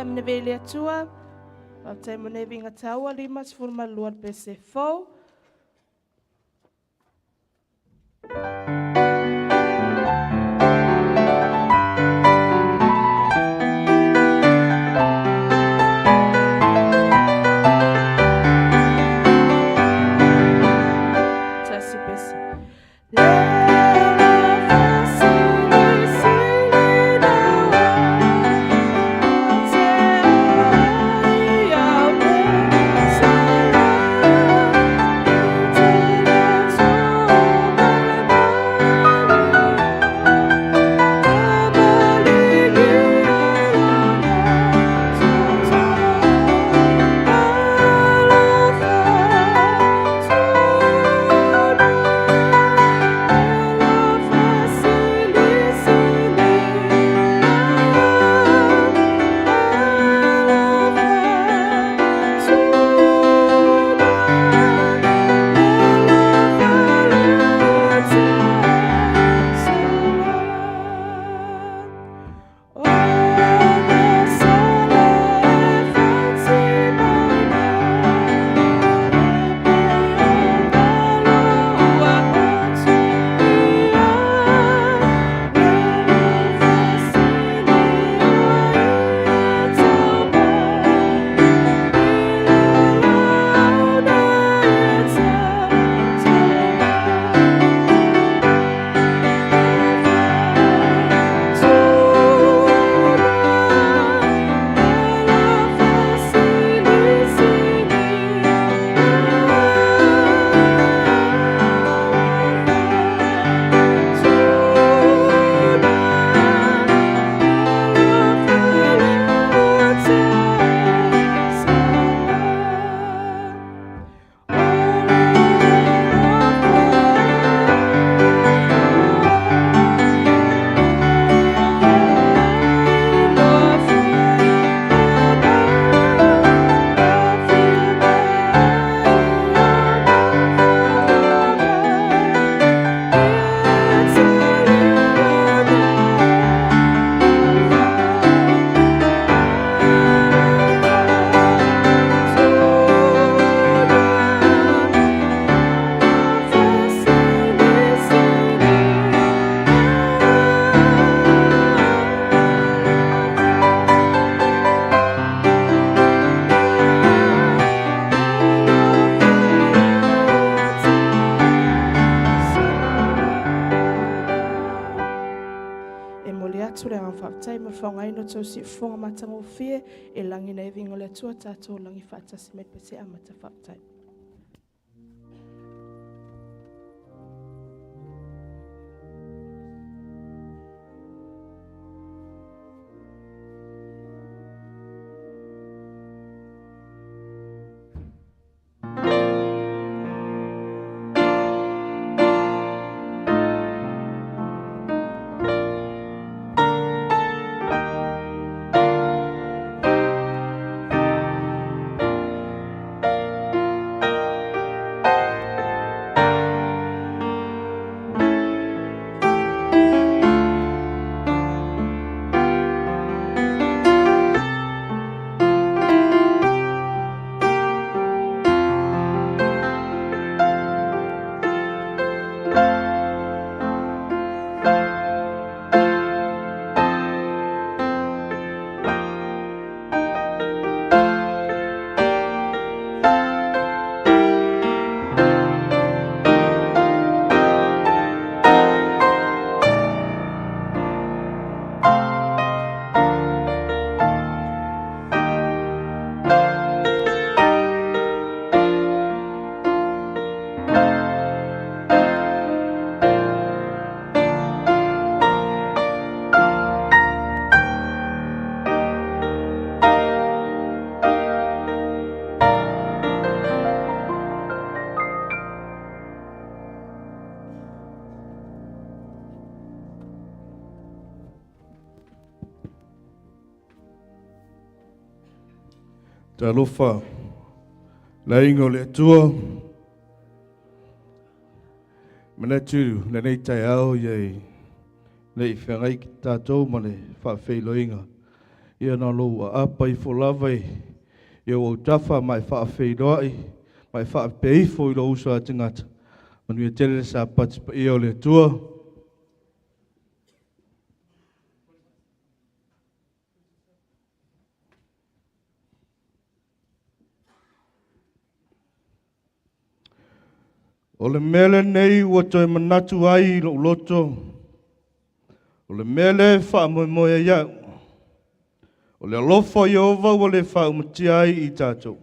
Faafetai mene le Atua. Faafetai mo nei viiga taua 52 le pese fou. Tasi pese. E momoli atu le agaga faafetai mo le faaaogaina o tou siufofoga matagofie e lagina ai viiga o le Atua tatou lagi faatasi mai le pese amata faafetai. Talofa, le aiga o le Atua, manatu lenei taeao ia i le i feagai tatou ma le faafeiloaiga. Ia na o lou aapa ifo lava i ou autafa ma e faafeiloai ma e faapea ifo i lou uso a tagata. Manuia tele le Sapati paia o le Atua. O le mea lenei ua toe manatu ai i lou loto, o le mea lea e faamoemoe ai au, o le alofa o Ieova ua le faaumatia ai i tatou,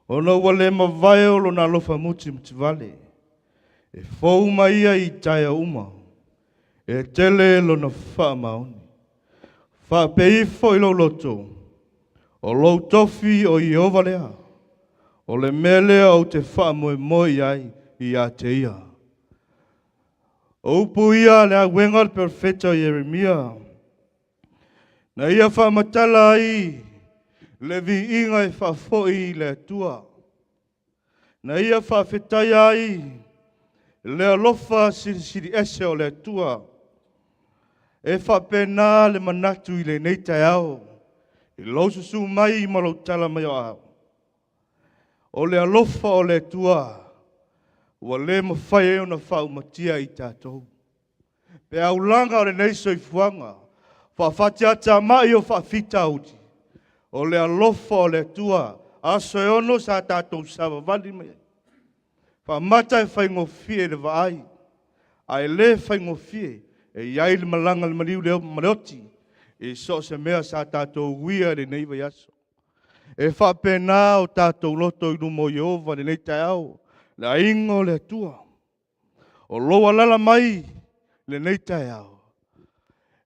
ona ua le mavae o lona alofa mutimutivale, e fou mai ia i taeao uma, e tele lona faamaoni. Faapea ifo i lou loto, o lou tofi o Ieova lea, o le mea lea ou te faamoemoe i ai ia te ia. O upu ia le auega o le perofeta o Ieremia, na ia faamatala ai le viiga e faafoi i le Atua, na ia faafetaia ai le alofa silisili ese o le Atua. E faapena le manatu i lenei taeao, i lou susu mai ma lou tala mai o au. O le alofa o le Atua ua le mafai ai ona faaumatia i tatou. Pe aulaga o lenei soifuaga, faafatiatamai o faafitauli, o le alofa o le Atua, aso e 6 sa tatou savavali mai ai. Faamata e faigofie le vaai, ae le faigofie e i ai le malaga le maliu le ma le oti, i so o se mea sa tatou uia i lenei vaiaso. E faapena o tatou loto i luma o Ieova lenei taeao, le aiga o le Atua. O lou alaala mai lenei taeao,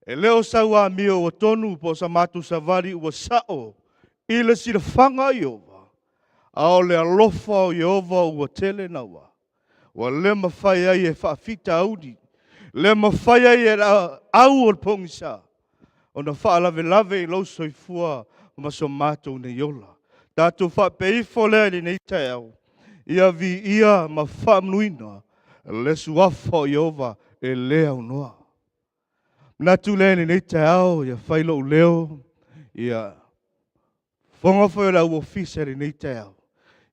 e le o sau amio ua tonu po o sa matou savali ua sao i le silafaga a Ieova, a o le alofa o Ieova ua tele naua, ua le mafai ai e faafitauli, le mafai ai e au o le pogisa ona faalavelave i lou soifua ma so matou nei ola. Tatou faapea ifo lea i lenei taeao, ia viia ma faamanuina le suafa o Ieova e le aunoa. Manatu lea i lenei taeao, ia fai lou leo, ia fofoga foi o le au ofisa i lenei taeao,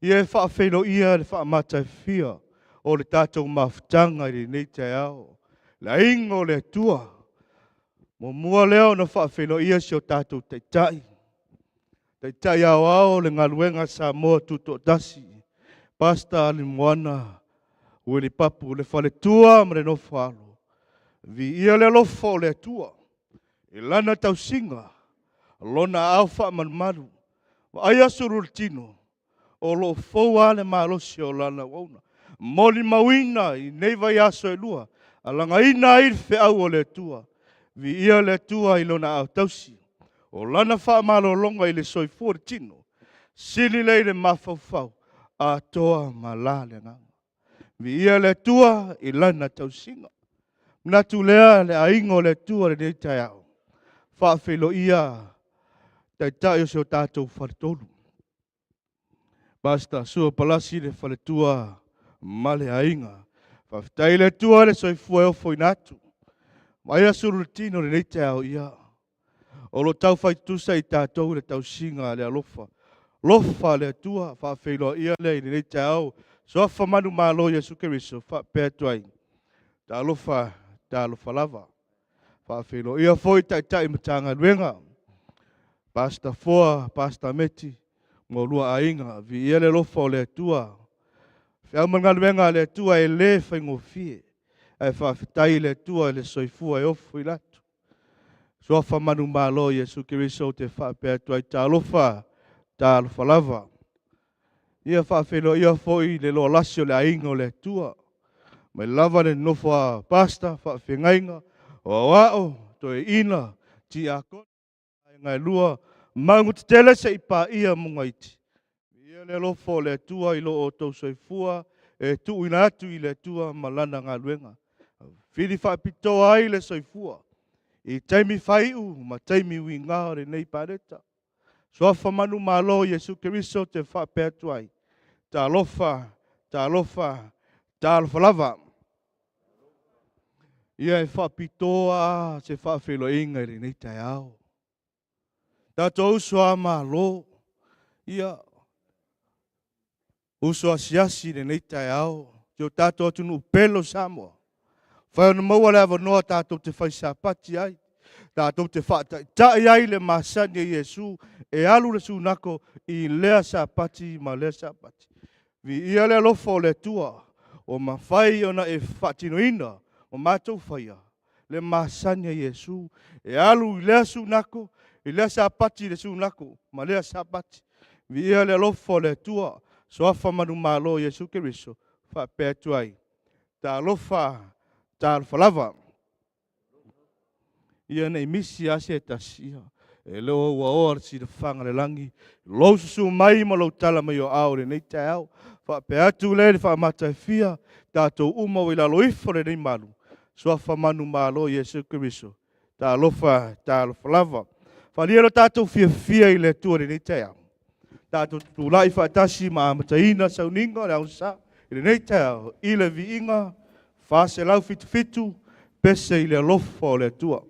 ia e faafeiloia le faamatafia o le tatou mafutaga i lenei taeao. Le aiga o le Atua, muamua lea ona faafeiloia si o tatou Taitai, Taitai aoao o le galuega Samoa Tutoatasi, Pastor Alimoana Uelipapu, le faletua ma le nofoaalo. Viia le alofa o le Atua i lana tausiga, lona aao faamalumalu, vaai aso lua le tino, o lo o fou lava le malosi o lana auauna. Molimauina i nei vaiaso e lua, alagaina ai le feau o le Atua. Viia le Atua i lona aao tausi, o lana faamalologa i le soifua o le tino, sili lea i le mafaufau, atoa ma la le agaga. Viia le Atua i lana tausiga. Manatu lea le aiga o le Atua i lenei taeao, faafeiloia Taitai o si o tatou faletolu. Pastor Sua Palasi le faletua ma le aiga. Faafetai i le Atua le soifua e ofoina atu. Vaai aso lua le tino i lenei taeao, ia. O lo o tau fai tutusa i tatou le tausiga a le alofa. Alofa a le Atua, faafeiloaia lea i lenei taeao. Suafa manumalo Iesu Keriso, faapea atu ai. Talofa, talofa lava. Faafeiloaia foi Taitai Matagaluega, Pastor Foa, Pastor Meti, ma oulua aiga. Viia le alofa o le Atua. Feau ma galuega a le Atua e le faigofie, ae faafetai i le Atua i le soifua e ofo i latu. Suafa manumalo Iesu Keriso ou te faapea atu ai, talofa, talofa lava. Ia faafeiloaia foi le loalasi o le aiga o le Atua. Mai lava le nofo a pastor, faafeagaiga, o aoao, toeaina, tiakono, aiga e lua, mauga tetele seia paia mauga iti. Viia le alofa o le Atua i lo outou soifua e tuuina atu i le Atua ma lana galuega. Fili faapitoa ai le soifua i taimi faaiu ma taimi uiga o lenei paleta. Suafa manumalo Iesu Keriso te faapea atu ai, talofa, talofa, talofa lava. Ia e faapitoa se faafeiloaiga i lenei taeao. Tatou uso a Malo, ia, uso asiasi i lenei taeao, si o tatou atunuu pele o Samoa, fai ona maua le avanoa tatou te fai sapati ai, tatou te faataitai ai le masani e Iesu e alu le sunako i lea sapati ma lea sapati. Viia le alofa o le Atua, ua mafai ona e faatinoina ma matou faia le masani a Iesu e alu i lea sunako, i lea sapati i le sunako ma lea sapati. Viia le alofa o le Atua, soafa manumalo Iesu Keriso, faapea atu ai, talofa, talofa lava. Ia nei misi lava se tasi, ia, e le o ua oa le silafaga le lagi, lou susu mai ma lou tala mai o ao i lenei taeao. Faapea atu le le faamatafia, tatou uma ua i lalo ifo lenei malu, soafa manumalo Iesu Keriso, talofa, talofa lava. Faaalia lo tatou fiafia i le Atua i lenei taeao. Tatou tutulai faatasi ma amataina sauniga o le aosa i lenei taeao i le viiga 477 pese i le alofa o le Atua.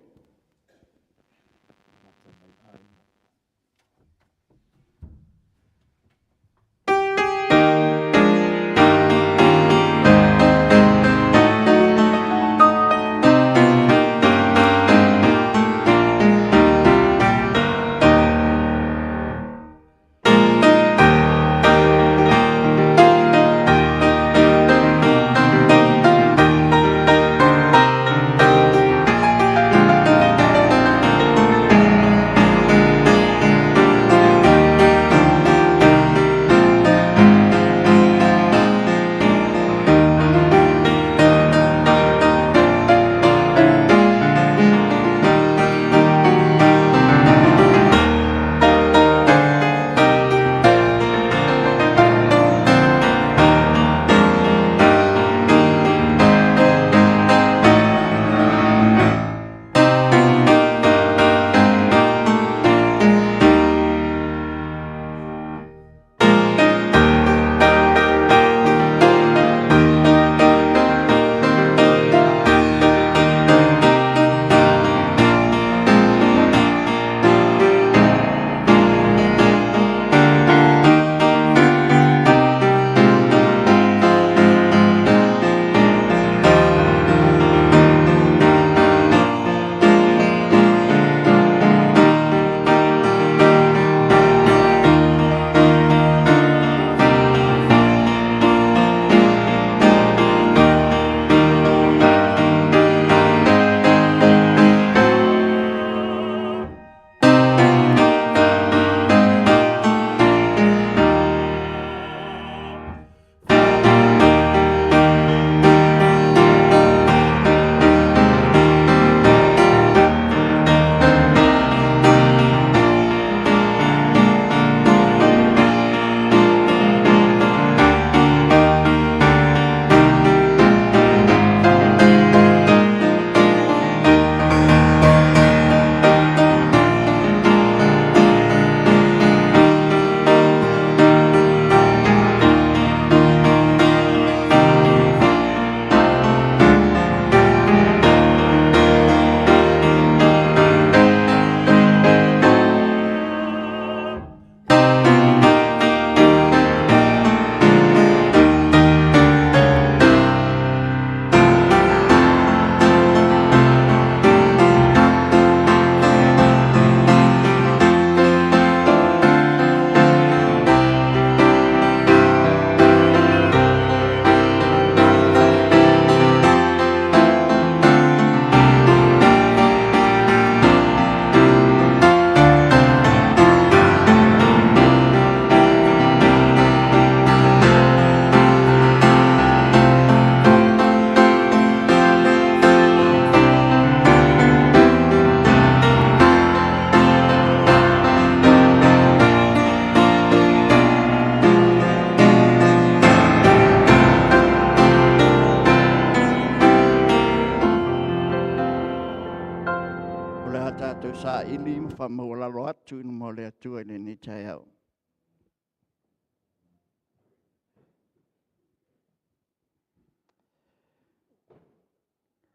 O le a tatou saili ma faamaualalo atu i luma o le Atua i lenei taeao.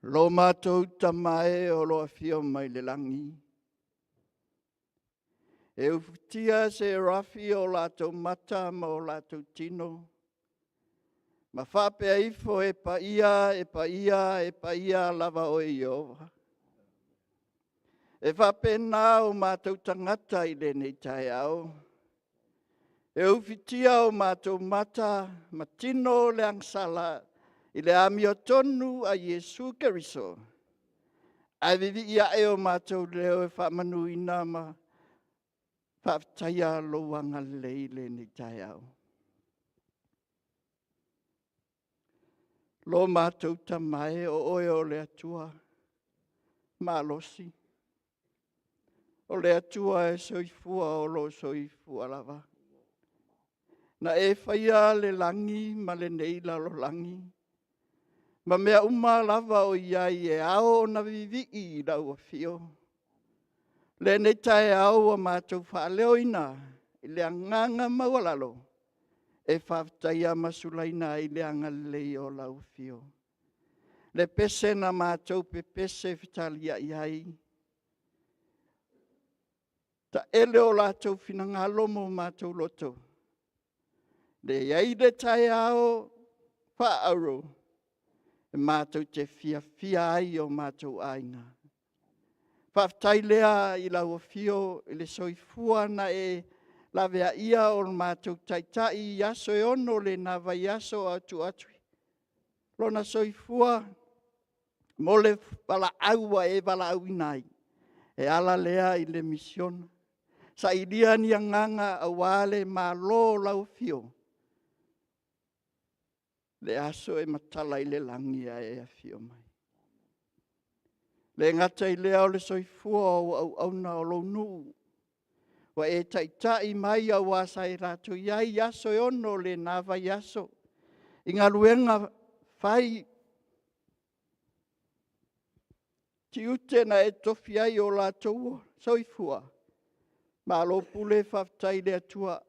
Lo matou Tama e o lo o afio mai le lagi, E ufitia serafi o latou mata ma o latou tino, ma faapea ifo, e paia, e paia, e paia lava oe Ieova. E faapena o matou tagata i lenei taeao, e ufitia o matou mata ma tino le agasala i le amiotonu a Iesu Keriso, ae vivii ae o matou leo e faamanuina ma faafetaia lou agalelei i lenei taeao. Lo matou Tama e, o oe o le Atua malosi, o le Atua e soifua o lo o soifua lava. Na e faia le lagi ma lenei lalolagi ma mea uma lava o i ai e ao ona vivii i lau afio. Lenei taeao ua matou faaleoina i le agaga maualalo e faafetaia ma sulaina ai le agalelei o lau afio. Le pese na matou pepese fetaliai ai, taele o latou finagalo ma o matou loto, le i ai le taeao faaauro e matou te fiafia ai i o matou aiga. Faafetai lea i lau Afio i le soifua na e laveaia o le matou Taitai i aso e 6 o lena vaiaso a o tua atu lona soifua mo le valaau ua e valaauina ai e ala lea i le misiona. Sailia ni agaga aua le malo o lau Afio, le aso e matala ai le lagi ae e afio mai. E le gata i lea o le soifua o auauna o lou nuu ua e taitai mai aua sa latou i ai i aso e 6 o lena vaiaso i galuega fai, tiute na e tofia ai o latou soifua, malo pule faafetai i le Atua,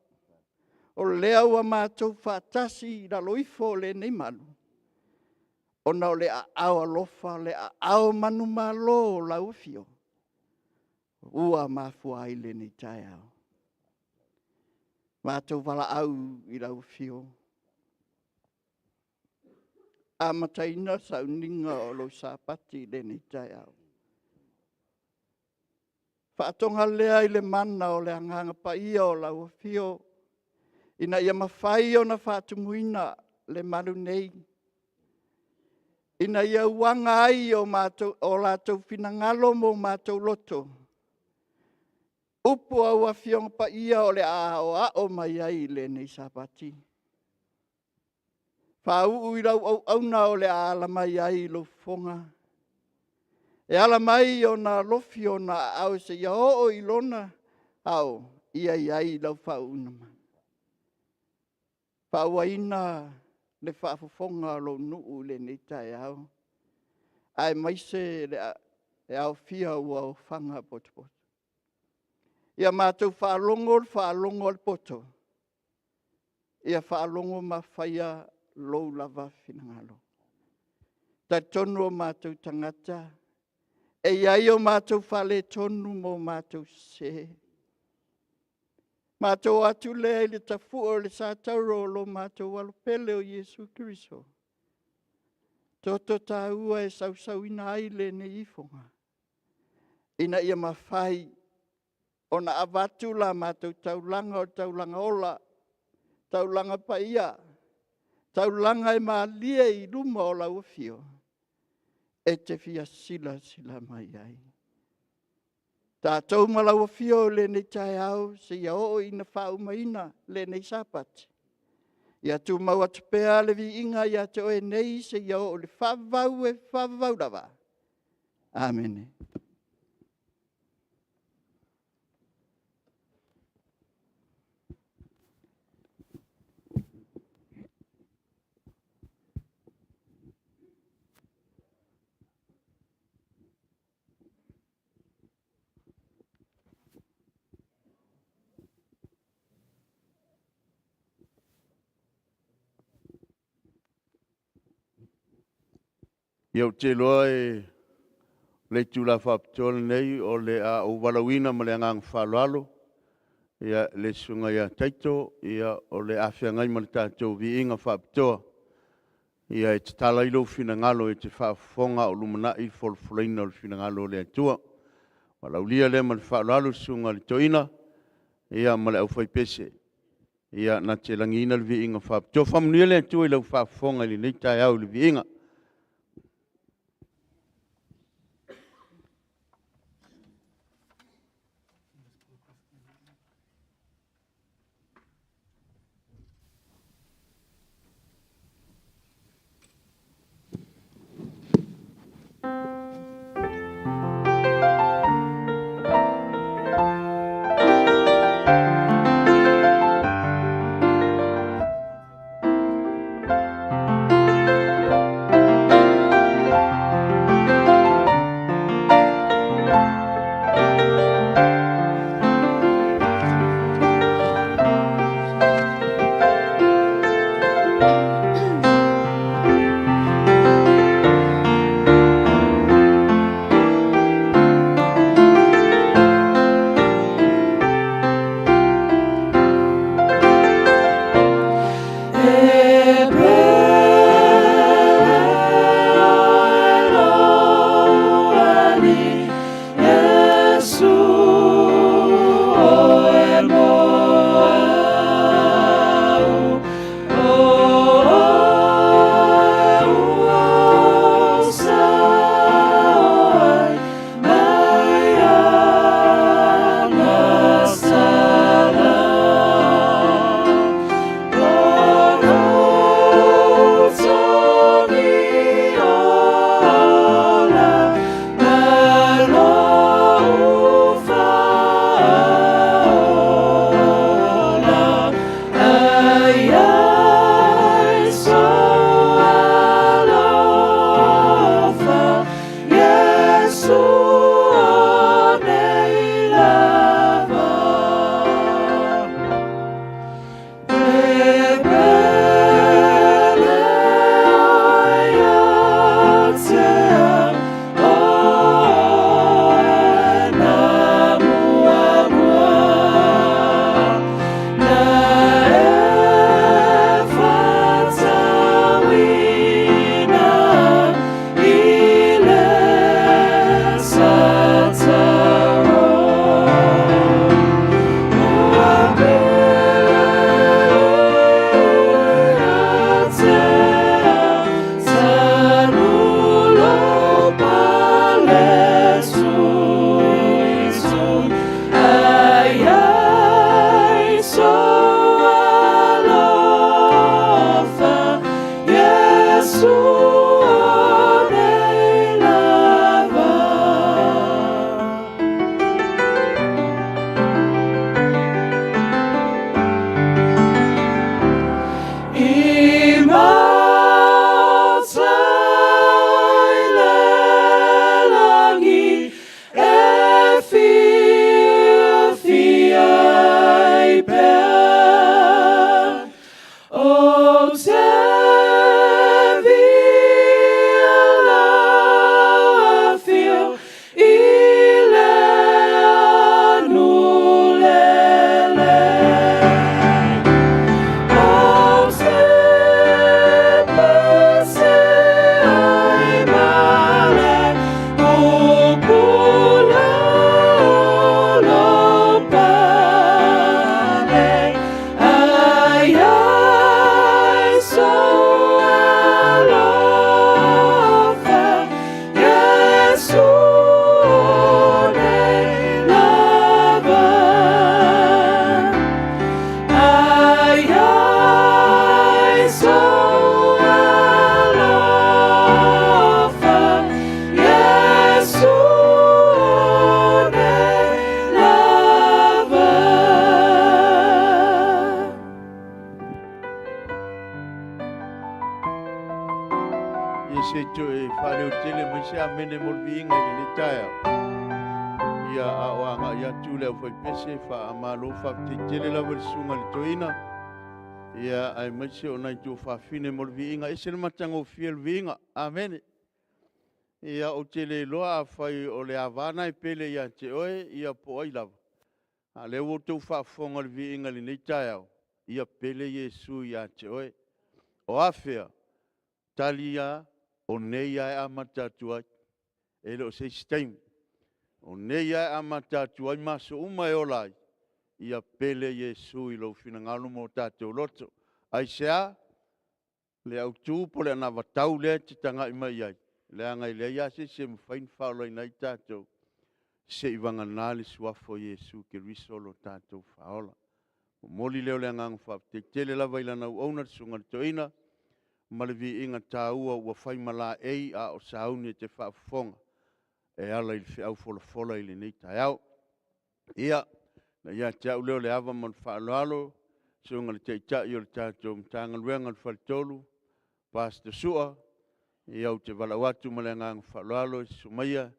o lea ua matou faatasi i lalo ifo o lenei malu, ona o le aao alofa, le aao manumalo o lau Afio ua mafua ai lenei taeao. Matou valaau i lau Afio, amataina sauniga o lou Sapati i lenei taeao. Faatoga lea i le mana o le Agaga Paia o lau Afio, ina ia mafai ona faatumuina le malu nei, ina ia uaga ai o latou finagalo ma o matou loto, upu a lau Afioga Paia o le a aoao mai ai i lenei Sapati. Faauu i lau auauna o le a ala mai ai i lou fofoga, e ala mai i ona alofi o ona aao seia oo i lona ao, ia i ai lau faauuina mai. Faaauauina le faafofoga a lou nuu i lenei taeao, aemaise le aofia ua ofaga potopoto. Ia matou faalogo le faalogo a le poto, ia faalogo ma faia lou lava finagalo. E talitonu o matou tagata e i ai o matou faaletonu ma o matou sese. Matou o atu lea i le tafue o le satauro o lo matou alopele o Iesu Keriso, toto taua e sausuina ai lenei ifoga, ina ia mafai ona avatu la matou taulaga o le taulaga ola, taulaga paia, taulaga e malie i luma o lau afio, e te fia silasila mai ai. Tatou ma lau afio i lenei taeao seia oo ina faaumaina lenei Sapati, ia tumau atu pea le viiga ia te oe nei seia oo i le faavavau e faavavau lava. Amene. Ia, ou te iloa o le itula faapitoa lenei o le a ou valaauina ma le agaga faaaloalo. Ia, le susuga ia Taito, ia, o le a feagai ma le tatou viiga faapitoa, ia e tatala ai lou finagalo e te faafofoga a o lumanai le folafolaina o le finagalo o le Atua. Valaaulia lea ma le faaaloalo le susuga i le toeaina, ia ma le aufaipese, ia na te lagiina le viiga faapitoa. Faamanuia le Atua i lau faafofoga i lenei taeao i le viiga. Ia se i toe faaleo tele mai se amene mo le viiga i lenei taeao. Ia a o agai atu le aufaipese, faamalo faafetai tele lava i le susuga i le toeaina, ia aemaise o nai tuafafine mo le viiga. E ese le matagofie o le viiga. Amene. Ia ou te le iloa afai o le ava lena e pele ia te oe, ia po o ai lava. A o lea ua outou faafofoga i le viiga i lenei taeao, ia pele Iesu ia te oe. O afea? Tali a, o nei lava e amata atu ai, e le o se isi taimi. O nei lava e amata atu ai ma aso uma e ola ai, ia pele Iesu i lou finagalo ma o tatou loto. Aisea? Le autu po o le anavatau lea e te tagai mai i ai, leaga e leai lava se isi e mafai ona faaolaina ai tatou, seivagana le suafa o Iesu Keriso lo tatou Faaola. Momoli lea o le agaga faafetai tele lava i lana auauna le susuga i le toeaina ma le viiga taua ua fai ma laei a o sauni e te faafofoga e ala i le feau folafola i lenei taeao. Ia, na ia te au lea o le ava ma le faaaloalo, susuga i le Taitai o le tatou Matagaluega o le Faletolu, Pastor Sua, ia ou te valaau atu ma le agaga faaaloalo, susu maia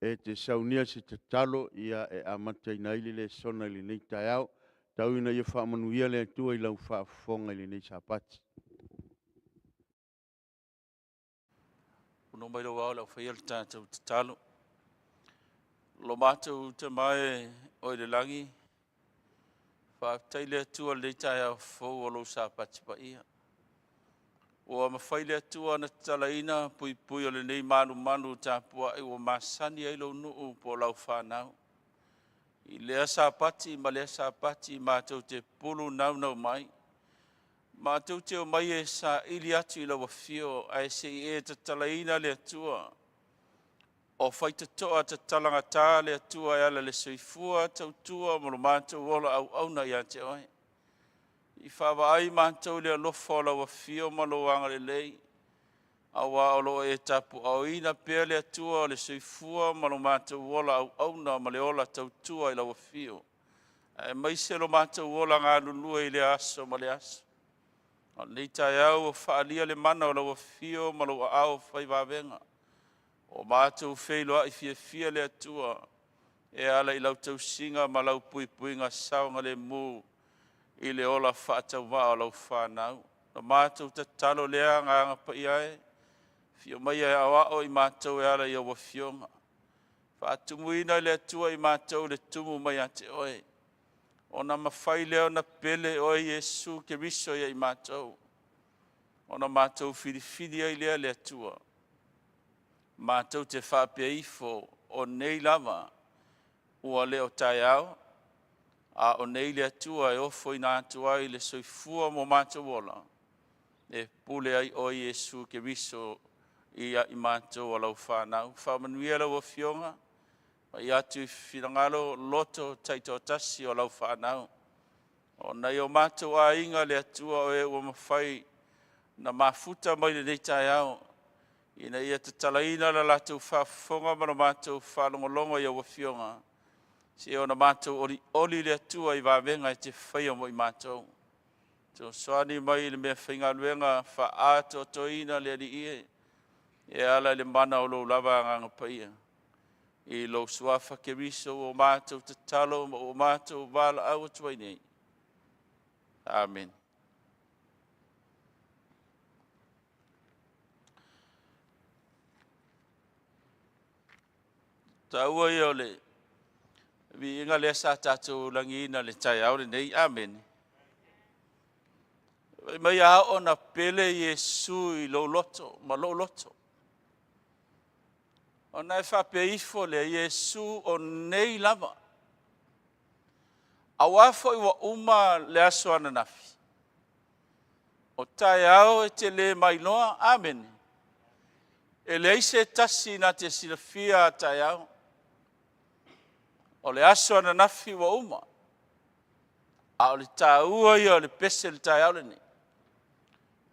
e te saunia se tatalo ia e amataina ai le lesona i lenei taeao. Tau ina ia faamanuia le Atua i lau faafofoga i lenei Sapati. Punoa mai lou ao le au faia le tatou tatalo. Lo matou Tama e oi le lagi, faafetai le Atua i lenei taeao fou o lou Sapati paia. Ua mafai le Atua ona tatalaina puipui o lenei malumalu tapuai ua masani ai lou nuu po o lau fanau. I lea Sapati ma lea Sapati matou te pulu naunau mai, matou te omai e saili atu i lau afio ae se i e tatalaina le Atua. O faitotoa tatalagata le Atua e ala i le soifua tautua ma lo matou ola auauna ia te oe. I faavaai matou i le alofa o lau afio ma lou agalelei, aua o lo o e tapuaaoina pea le Atua o le soifua ma lo matou ola auauna ma le ola tautua i lau afio, aemaise lo matou ola galulue i lea aso ma lea aso. A o lenei taeao ua faaalia le mana o lau afio ma lou aao fai vavega. Ua matou feiloai fiafia le Atua e ala i lau tausiga ma lau puipuiga saogalemu i le ola faatauvaa o lau fanau. Na matou tatalo lea Agaga Paia e, afio maia e aoao i matou e ala i au afioga. Faatumuina e le Atua i matou le tumu mai ia te oe, ona mafai lea ona pele oe Iesu Keriso ia i matou, ona matou filifili ai lea le Atua. Matou te faapea ifo, o nei lava ua le o taeao, a o nei le Atua e ofoina atu ai le soifua ma o matou ola, e pule ai oe Iesu Keriso ia i matou o lau fanau. Faamanuia lau Afioga, pai atu i finagalo loto taitoatasi o lau fanau. O nai o matou aiga le Atua o e ua mafai na mafuta mai lenei taeao, ina ia tatalaina la latou faafofoga ma la matou faalogologo i au afioga, se ona matou olioli le Atua i vavega e te faia mo i matou. Fesoasoani mai i le meafaigaluega faaatoatoaina le Alii e, e ala i le mana o lou lava Agaga Paia. I lou suafa Keriso ua matou tatalo ma ua matou valaau atu ai nei. Amene. Taua ia o le viiga lea sa tatou lagiina i le taeao lenei. Amene. Fai mai a oo ona pele Iesu i lou loto ma lou loto, ona e faapea ifo lea, Iesu o nei lava. Aua foi ua uma le aso ananafi, o taeao e te le mailoa. Amene. E leai se tasi na te silafia a taeao. O le aso ananafi ua uma, a o le taua ia o le pese i le taeao lenei.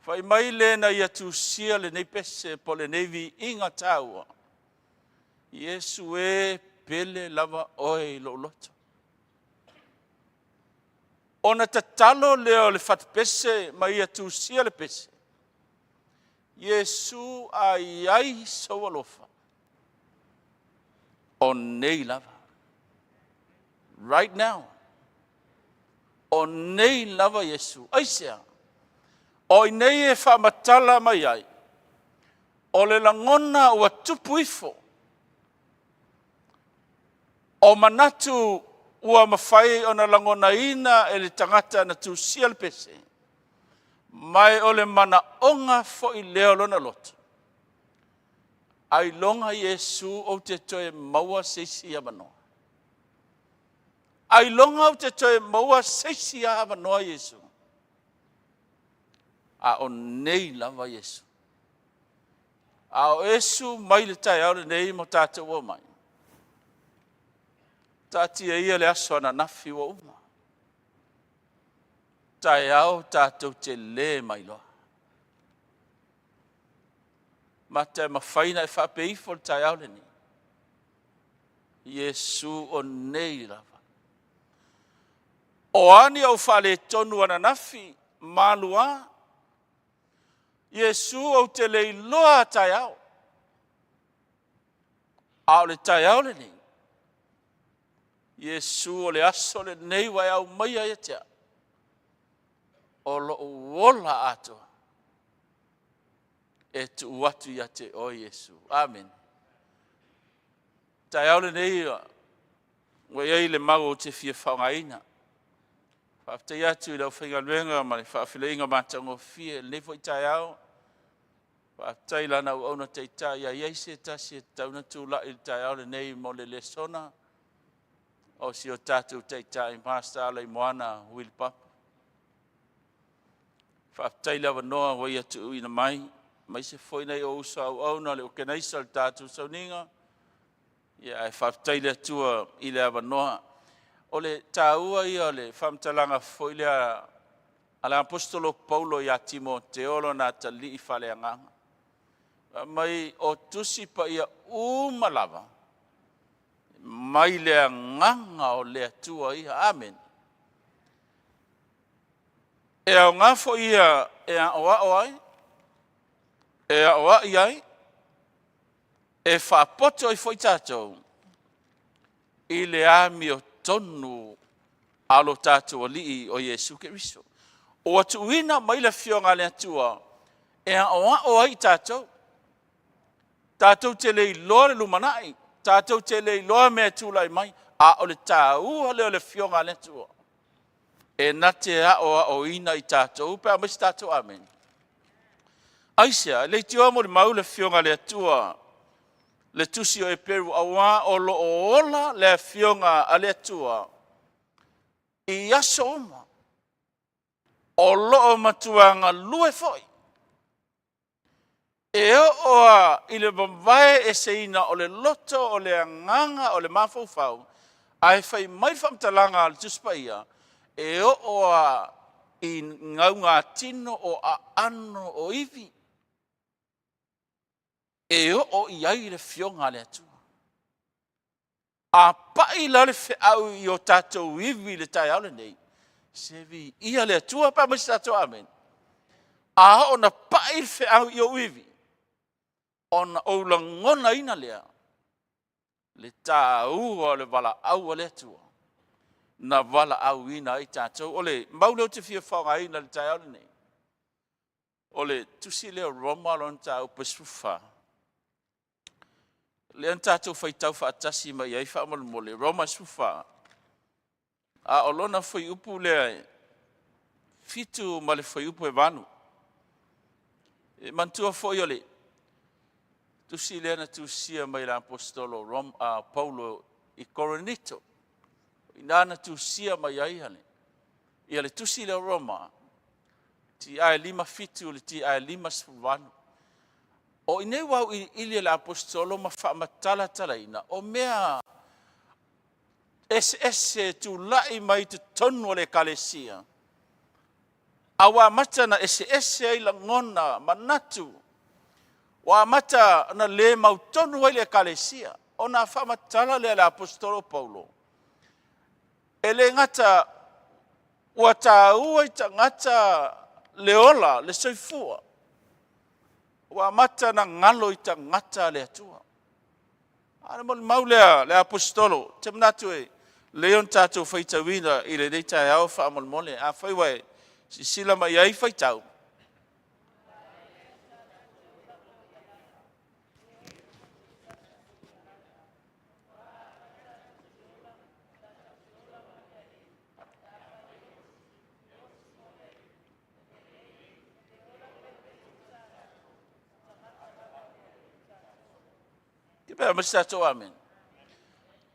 Fai mai le na ia tusia lenei pese po o lenei viiga taua, Iesu e pele lava oe i lou loto. Ona tatalo lea o le fatupese ma ia tusia le pese, Iesu a i ai sou alofa, o nei lava. Right now. O nei lava Iesu. Aisea? O i nei e faamatala mai ai, o le lagona ua tupu ifo, o manatu ua mafai ona lagonaina e le tagata na tusia le pese, ma e o le manaoga foi lea o lona loto. Ailoga Iesu ou te toe maua se isi avanoa. Ailoga ou te toe maua se isi avanoa Iesu. A o nei lava Iesu. A o Iesu mai le taeao lenei mo tatou omai. Taatia ia le aso ananafi ua uma. Taeao tatou te le mailoa. Mata e mafai ona e faapea ifo le taeao lenei. Iesu o nei lava. O a ni ou faaletonu ananafi, maluā, Iesu ou te le iloa a taeao. A o le taeao lenei, Iesu o le aso lenei ua e aumaia ia te au, o lou ola atoa e tuu atu ia te oe Iesu. Amene. Taeao lenei ua i ai le mau ou te fia faaaogaina. Faafetai atu i le aufaigaluega ma le faafileiga matagofie i lenei foi taeao. Faafetai i lana auauna taitai, a i ai se tasi e tatau ona tulai i le taeao lenei mo le lesona, o si o tatou taitai Pastor Alaimoana Willy Papa. Faafetai le avanoa ua ia tuuina mai, aemaise foi nai ou uso auauna le okenaisa o le tatou sauniga. Ia ae faafetai le Atua i le avanoa. O le taua ia o le faamatalaga foi lea a le Aposetolo Paulo ia Timoteo lona atalii faaleagaga. Fai mai o tusi paia uma lava mai le agaga o le Atua ia. Amene. E aoga foi ia e aoao ai, e aoai ai, e faapoto ai foi tatou i le amiotonu a lo tatou Alii o Iesu Keriso. Ua tuuina mai le Afioga a le Atua e aoao ai i tatou. Tatou te le iloa le lumanai, tatou te le iloa mea e tulai mai, a o le taua lea o le Afioga a le Atua e na te aoaoina i tatou pe a aumai se tatou amene. Aisea? E leitioa molimau le Afioga a le Atua le tusi o Eperu, aua o lo o ola le Afioga a le Atua i aso uma, o lo o matua galue foi, e oo lava i le vavae eseina o le loto, o le agaga, o le mafaufau, ae fai mai le faamatalaga a le Tusi Paia, e oo lava i gaugatino o aano o ivi, e oo i ai le Afioga a le Atua. A pai la le feau i o tatou ivi i le taeao lenei, se viia le Atua pe a aumai se tatou amene. A oo ina pai le feau i ou ivi, ona ou lagonaina lea le taua o le valaau a le Atua na valaauina ai tatou. O le mau lea ou te fia faaaogaina i le taeao lenei, o le tusi lea o Roma lona mataupu 14, lea na tatou faitau faatasi mai ai faamolemole, Roma 14, a o lona fuaiupu lea e 7 ma le fuaiupu e 8. E manatua foi o le tusi lea na tusia mai e le Aposetolo Paulo i Korinito, ina na tusia mai ai ia le tusi lea o Roma, TI 57 le TI 58. O i inei ua auiliili e le Aposetolo ma faamatalatalaina o mea eseese tulai mai totonu o le Ekalesia, a ua amata ona eseese ai lagona, manatu, ua amata ona le mautonu ai le Ekalesia. Ona faamatala lea e le Aposetolo Paulo, e le gata ua taua i tagata le ola, le soifua, ua amata ona galo i tagata le Atua. A o le molimau lea le Aposetolo, ou te manatu e lelei ona tatou faitauina i lenei taeao faamolemole. Afai ua e silasila mai ai, faitau. Ke pea mai se tatou amen.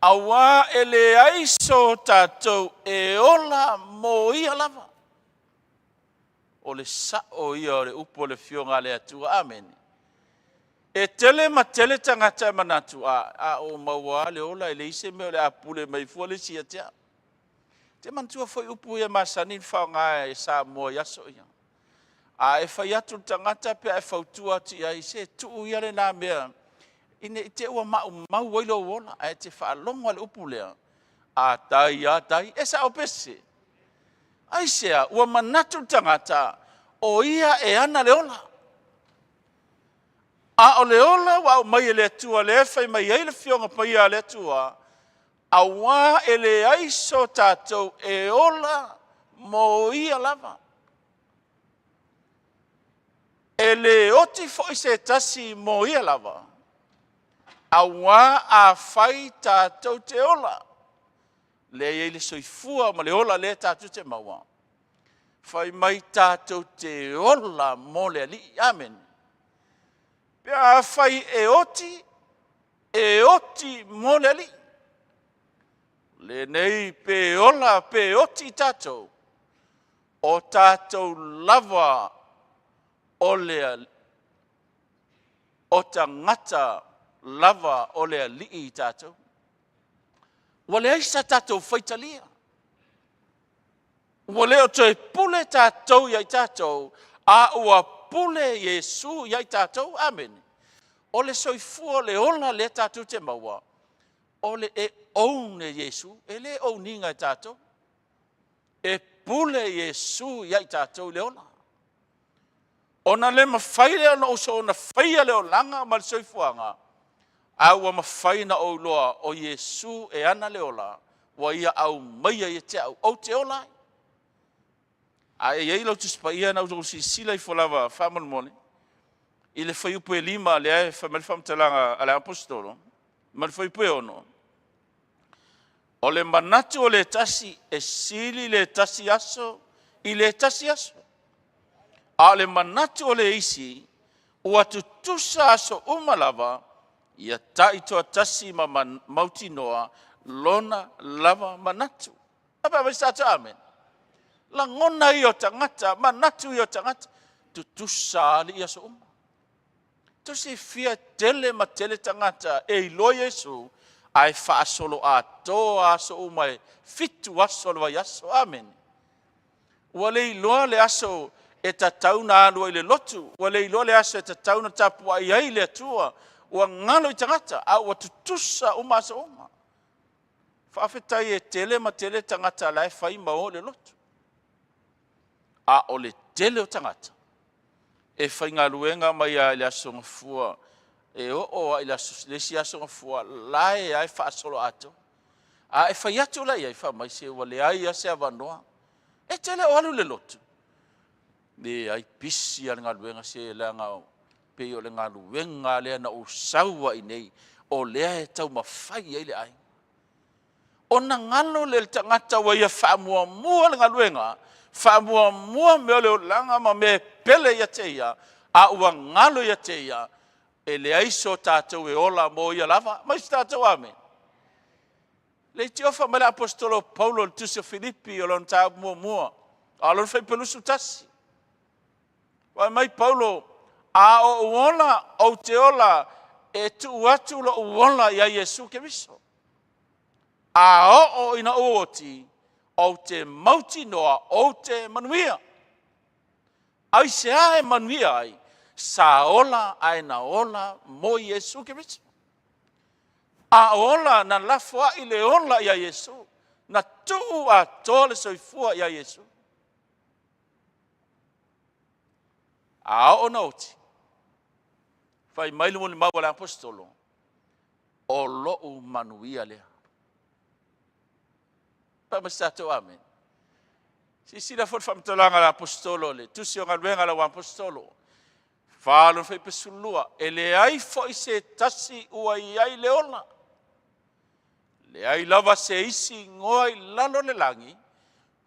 Auā e leai so tatou e ola mo ia lava. O le sa'o ia o le upu a le Afioga a le Atua. Amene. E tele ma tele tagata e manatu, a, a ou maua lava le ola e leai se mea o le a pule mai fua le isi ia te au. Te manatua foi upu ia masani na faaaoga e Samoa i aso ia. A e fai atu i le tagata pe a e fautua atu i ai, se tuu ia lena mea ina ne i te i ua maumau ai lou ola, ae te faalogo lava i le upu lea, a tai lava tai, e sao pe sese? Aisea? Ua manatu le tagata o ia e ana le ola. A o le ola ua aumai e le Atua lea e fai mai ai le Afioga Paia a le Atua, auā e leai so tatou e ola mo ia lava. E le oti foi se tasi mo ia lava, auā afai tatou te ola, lea e i ai le soifua ma le ola lea tatou te maua, fai mai tatou te ola mo le Alii. Amene. Pe afai e oti, e oti mo le Alii. Lenei pe ola pe oti tatou, o tatou lava o le o tagata lava o le Alii i tatou. Ua leai sa tatou faitalia. Ua le o toe pule tatou ia i tatou, a ua pule Iesu ia i tatou. Amene. O le soifua o le ola lea tatou te maua, o le e own e Iesu, e le own ina e tatou. E pule Iesu ia i tatou i le ola. Ona le mafai lea ona ou soona faia le olaga ma le soifuaga, a ua mafai ona ou iloa o Iesu e ana le ola, ua Ia aumaia ia te au, ou te ola ai. A e i ai lau Tusi Paia na outou silasila ifo lava faamolemole i le fuaiupu e 5 lea e fai mai le faamatalaga a le Aposetolo ma le fuaiupu e 6. O le manatu o le tasi e sili le tasi aso i le tasi aso. A o le manatu o le isi ua tutusa aso uma lava, ia taitoatasi ma mautinoa lona lava manatu. A pa mai sa amene. Lagona ia o tagata, manatu ia o tagata, tutusa alii aso uma. Tou silafia e tele ma tele tagata e iloa Iesu ae faasoloatoa aso uma e 7 aso o le vaiaso. Amene. Ua le iloa le aso e tatau ona alu ai i le lotu, ua le iloa le aso e tatau ona tapuai ai le Atua, ua galo i tagata, a ua tutusa uma aso uma. Faafetai e tele ma tele tagata la e fai ma o i le lotu. A o le tele o tagata e faigaluega mai lava i le Aso Gafua e oo lava i le, aso, le isi Aso Gafua, la e lava e faasoloatoa. A e fai atu la i ai, fai mai se ua leai lava se avanoa. E te le o alu i le lotu? Leai, pisi lava le galuega se leaga pei o le galuega lea na ou sau ai nei, o lea e taumafai ai le aiga. Ona galo lea i le tagata ua ia faamuamua le galuega, faamuamua mea o le olaga ma mea e pele ia te ia, a ua galo ia te ia, e leai so tatou e ola mo ia lava. Mai se tatou amene. Leitioa fai mai le aposetolo Paulo i le tusi o Filipi o lona mataupu muamua, a o lona fuaiupu 21. Fai mai Paulo, a ou ola, ou te ola e tuu atu lou ola ia Iesu Keriso. A oo ina ou oti, ou te mautinoa ou te manuia. Aisea e manuia ai? Sa ola ae na ola mo Iesu Keriso. A ola na lafoai le ola ia Iesu, na tuu atoa le soifua ia Iesu. A oo na oti, fai mai le molimau a le aposetolo, o lou manuia lea. Pa ma se tatou amene. Silasila foi le faamatalaga a le aposetolo, le tusi o galuega a lau aposetolo, 4 lona fuaiupu 12, e leai foi se tasi ua i ai le ola, leai lava se isi igoa i lalo o le lagi,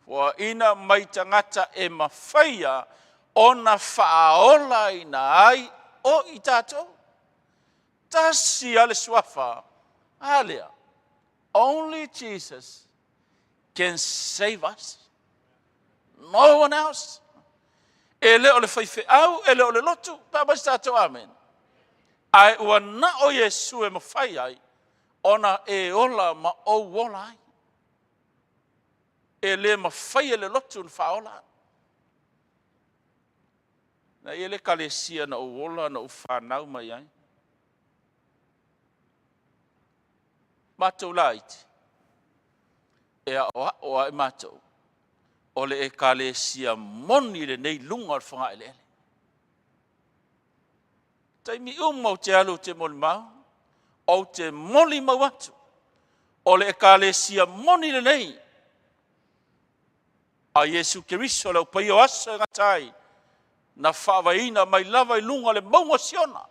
foaiina mai tagata e mafaia ona faaolaina ai o i tatou. Tasi lava le suafa, a lea? Only Jesus can save us. No one else. E le o le faifeau, e le o le lotu, pe a mai se tatou amen. Ae ua na o Iesu e mafai ai ona e ola ma ou ola ai. E le mafai e le lotu ona faaola. Na i ai le ekalesia na ou ola na ou fanau mai ai. Matou laiti, e aoao lava i matou, o le ekalesia moni lenei i luga o le fogaeleele. Taimi uma ou te alu ou te molimau, ou te molimau atu, o le ekalesia moni lenei a Iesu Keriso le au paia o aso e gata ai, na faavaeina mai lava i luga o le mauga o Siona.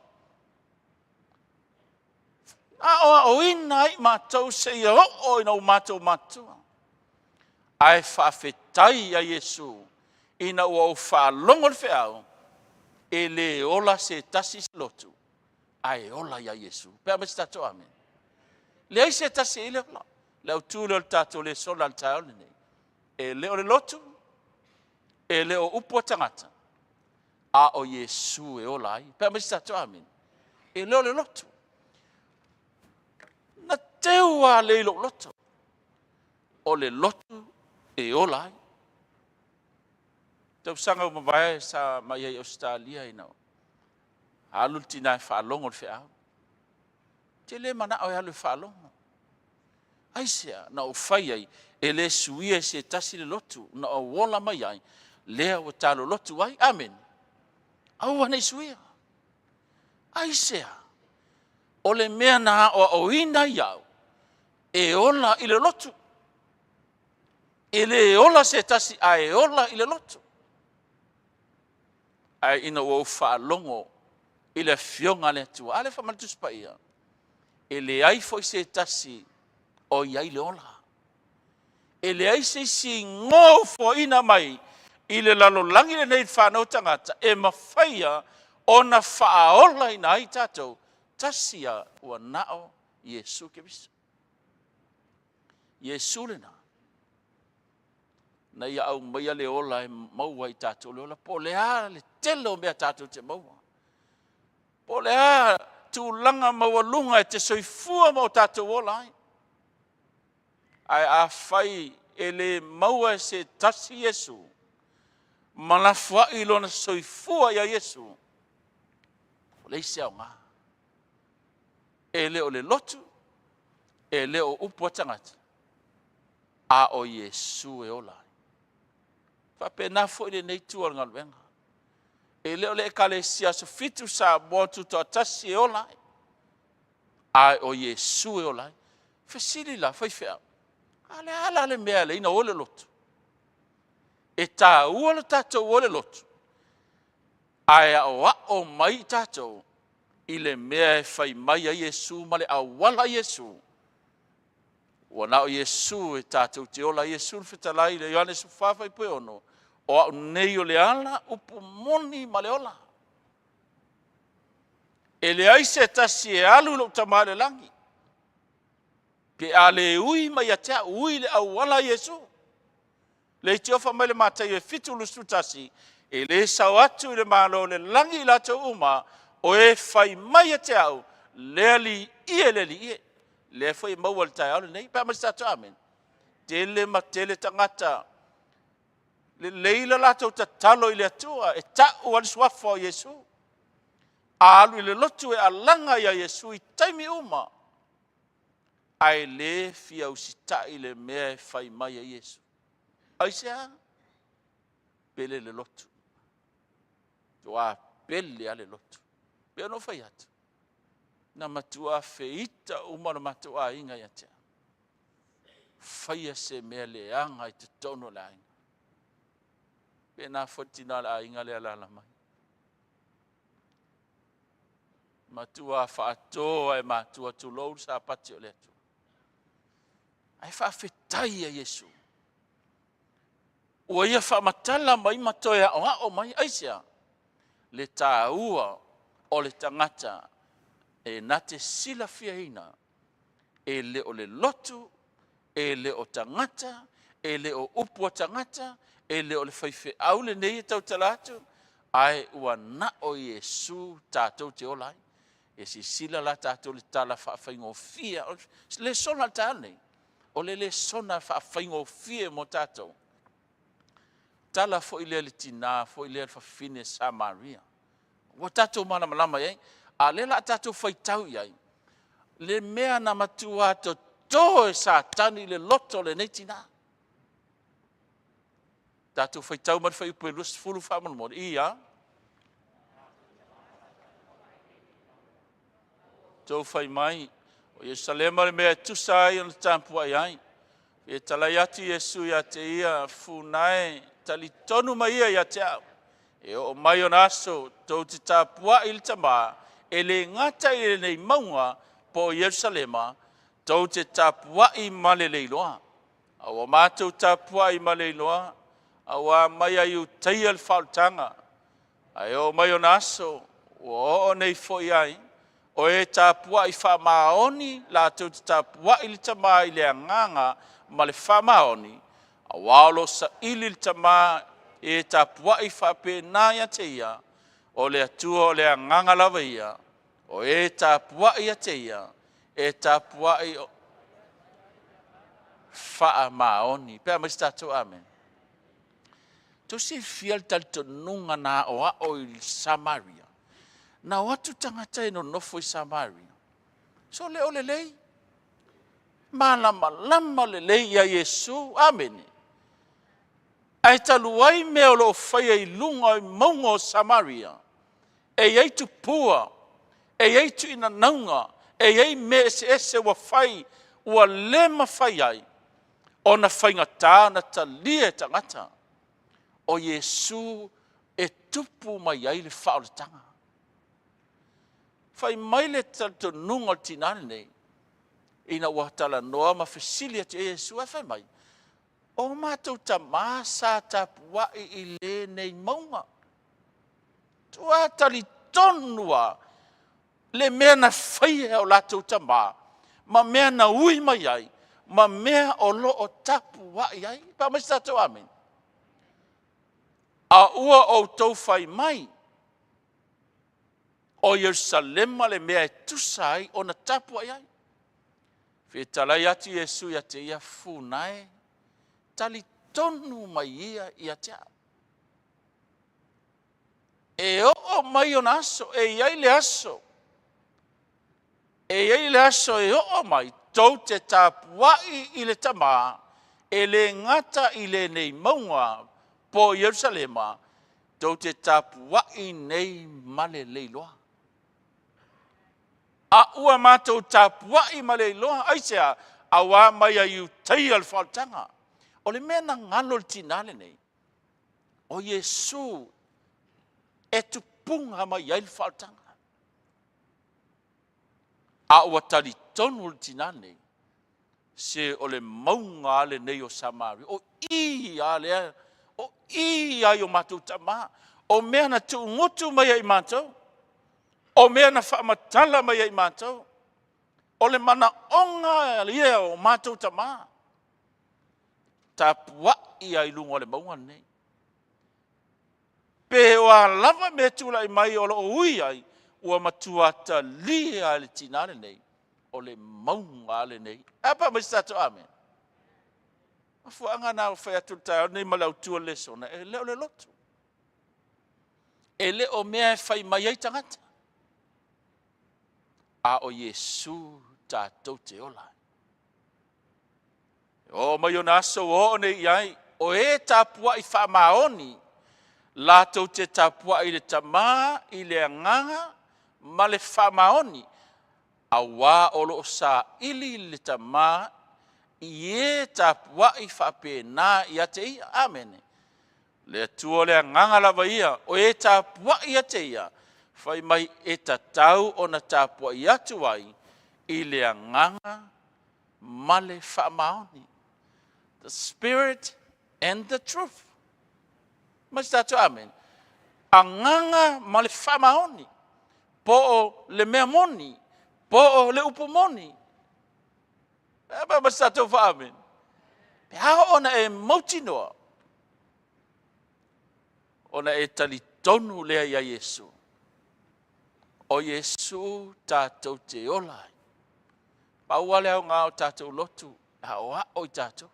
Aoaoina ai matou seia oo ina ua matou matutua. Ae faafetai ia Iesu ina ua ou faalogo le feau, e le ola se tasi i se lotu, ae ola ia Iesu. Pe a mai se tatou amene. Leai se tasi e i le ola. Le autu lea o le tatou lesona i le taeao lenei. E le o le lotu, e le o upu a tagata, a o Iesu e ola ai. Pe a mai se tatou amene. E le o le lotu. Na teu lava lea i lou loto. O le lotu e ola ai. Tausaga ua mavae sa mai ai i Ausetalia ina alu le tina e faalogo i le feau. Ou te le manao e alu e faalogo. Aisea? Na ou fai ai, e le suia e se tasi le lotu na ou ola mai ai, lea ua ta lolotu ai. Amene. Aua ne i suia. Aisea? O le mea na aoaoina ai au, e ola i le lotu. E le ola se tasi ae ola i le lotu. Ae ina ua ou faalogo i le Afioga a le Atua, a lea fai mai le Tusi Paia, e leai foi se tasi o i ai le ola. E leai se isi igoa ua foaina mai i le lalolagi lenei i le fanau tagata e mafaia ona faaolaina ai tatou, tasi lava ua na o Iesu Keriso. Iesu lena, na ia aumaia le ola e maua ai tatou le ola, po o le a le tele o mea tatou te maua, po o le a tulaga maualuga e te soifua ma o tatou ola ai. Ae afai e le maua e se tasi Iesu, ma lafoai lona soifua ia Iesu, ua leai se aoga. E le o le lotu, e le o upu a tagata, a o Iesu e ola ai. Faapena foi lenei itu o le galuega. E le o le Ekalesia Aso Fitu Samoa Tutoatasi e ola ai, ae o Iesu e ola ai. Fesili la faifeau, a le a la le mea e ala ai ona o le lotu? E taua lo tatou o le lotu, ae aoao mai i tatou i le mea e fai mai ai Iesu ma le auala a Iesu. Ua na o Iesu e tatou te ola ai. Iesu na fetalai i le Ioane 14 fuaiupu e 6, o au nei o le ala, upu moni ma le ola. E leai se tasi e alu i lou Tama i le lagi, pe a le ui mai ia te au, ui i le auala a Iesu. Leitio fai mai le Mataio e 7:21, e le sao atu i le Malo o le lagi i latou uma o e fai mai ia te au, le Alii e, le Alii e. Lea foi e maua i le taeao lenei, pe a mai se tatou amene. Tele ma tele tagata lelei le latou tatalo i le Atua e ta'u lava le suafa o Iesu. A alu i le lotu e alaga ia Iesu i taimi uma, ae le fia usitai i le mea e fai mai ai Iesu. Aisea? Pele le lotu. Matua pele lava le lotu. Pei ona ou fai atu, na matua feita uma lo matou aiga ia te au. Faia se mea leaga i totonu o le aiga. Pena foi le tina o le aiga lea e alaala mai. Matua faatoa e matua tulou le sapati o le Atua. Ae faafetai ia Iesu. Ua ia faamatala mai ma toe aoao mai. Aisea? Le taua o le tagata. E na te silafiaina e le o le lotu, e le o tagata, e le o upu a tagata, e le o le faifeau lenei e tautala atu, ae ua na o Iesu tatou te ola ai. E silasila la tatou i le tala faafaigofie, o le lesona o le taeao lenei, o le lesona faafaigofie mo tatou. Tala foi lea i le tina foi lea, le fafine Samaria. Ua tatou malamalama i ai, a o lea o le a tatou faitau i ai, le mea na matua toto e Satani le loto o lenei tina. Tatou faitau mai le fuaiupu e 20 faamolemole. Ia. Tou fai mai, o Ierusalema le mea e tusa ai ona tapuai ai. E talai atu Iesu ia te ia, funa e, talitonu mai ia ia te au. E oo mai ona aso, tou te tapuai i le Tamā, e le gata i lenei mauga po o Ierusalema, tou te tapuai ma le leiloa. A ua matou tapuai ma le iloa, auā mai a Iutaia le faaolataga, ae oo mai ona aso, ua oo nei foi ai, o e tapuai faamaoni latou te tapuai i le Tamā i le agaga ma le faamaoni, auā o lo o saili le Tamā i e tapuai faapena ia te ia, o le Atua o le agaga lava ia, o e tapuai ia te ia, e tapuai faamaoni. Pe a mai se tatou amene. Tou silafia le talitonuga na aoao i Samaria. Na o atu tagata e nonofo i Samaria. So le o lelei. Malamalama lelei ia Iesu. Amene. Ae talu ai mea o lo o faia i luga o mauga o Samaria, e i ai tupua, e i ai tuinanauga, e i ai mea eseese ua fai, ua le mafai ai ona faigata ona talia e tagata. O Iesu e tupu mai ai le faaolataga. Fai mai le talitonuga o le tinā lenei, ina ua talanoa ma fesili atu i Iesu, ae fai mai, o matou tamā sa tapuai i lenei mauga. Tua talitonu lava le mea na faia e o latou tamā, ma mea na ui mai ai, ma mea o lo o tapuai ai. Pa mai se tatou amene. A ua outou fai mai, o Ierusalema le mea e tusa ai ona tapuai ai. Fetalai atu Iesu ia te ia, funa e, talitonu mai ia ia te au. E oo mai ona aso, e i ai le aso, e i ai le aso e oo mai, tou te tapuai i le Tamā, e le gata i lenei mauga po o Ierusalema, tou te tapuai nei ma le leiloa. A ua matou tapuai ma le iloa, aisea? Auā mai a Iutaia le faaolataga. O le mea na galo i le tinā lenei, o Iesu e tupuga mai ai le faaolataga. A ua talitonu le tinā lenei, se o le mauga lava lenei o Samaria, o i lava lea, o i lava i o matou tamā, o mea na tuugutu mai ai matou, o mea na faamatala mai ai matou, o le manaoga ia o matou tamā, tapuai ai i luga o le mauga lenei. Pe o a lava mea e tulai mai o lo o ui ai, ua matua talia e le tinā lenei, o le mauga lenei. A pa mai se tatou amene. Mafuaaga na ua fai atu le taeao lenei ma le autu o le lesona, e le o le lotu. E le o mea e fai mai ai tagata, a o Iesu tatou te ola ai. E oo mai ona aso ua oo nei i ai, o e tapuai faamaoni, latou te tapuai i le Tamā i le agaga ma le faamaoni, auā o lo o saili le Tamā i e tapuai faapena ia te ia. Amene. Le Atua o le agaga lava ia, o e tapuai ia te ia, fai mai e tatau ona tapuai atu ai i le agaga ma le faamaoni. The spirit and the truth. Mai se tatou amen. Agaga ma le faamaoni. Po o le mea moni. Po o le upu moni. E pa ma sa tatou faaamene. Pe a oo ona e mautinoa, ona e talitonu lea ia Iesu. O Iesu tatou te ola ai. Pau lava le aoga o tatou lotu, e aoao i tatou.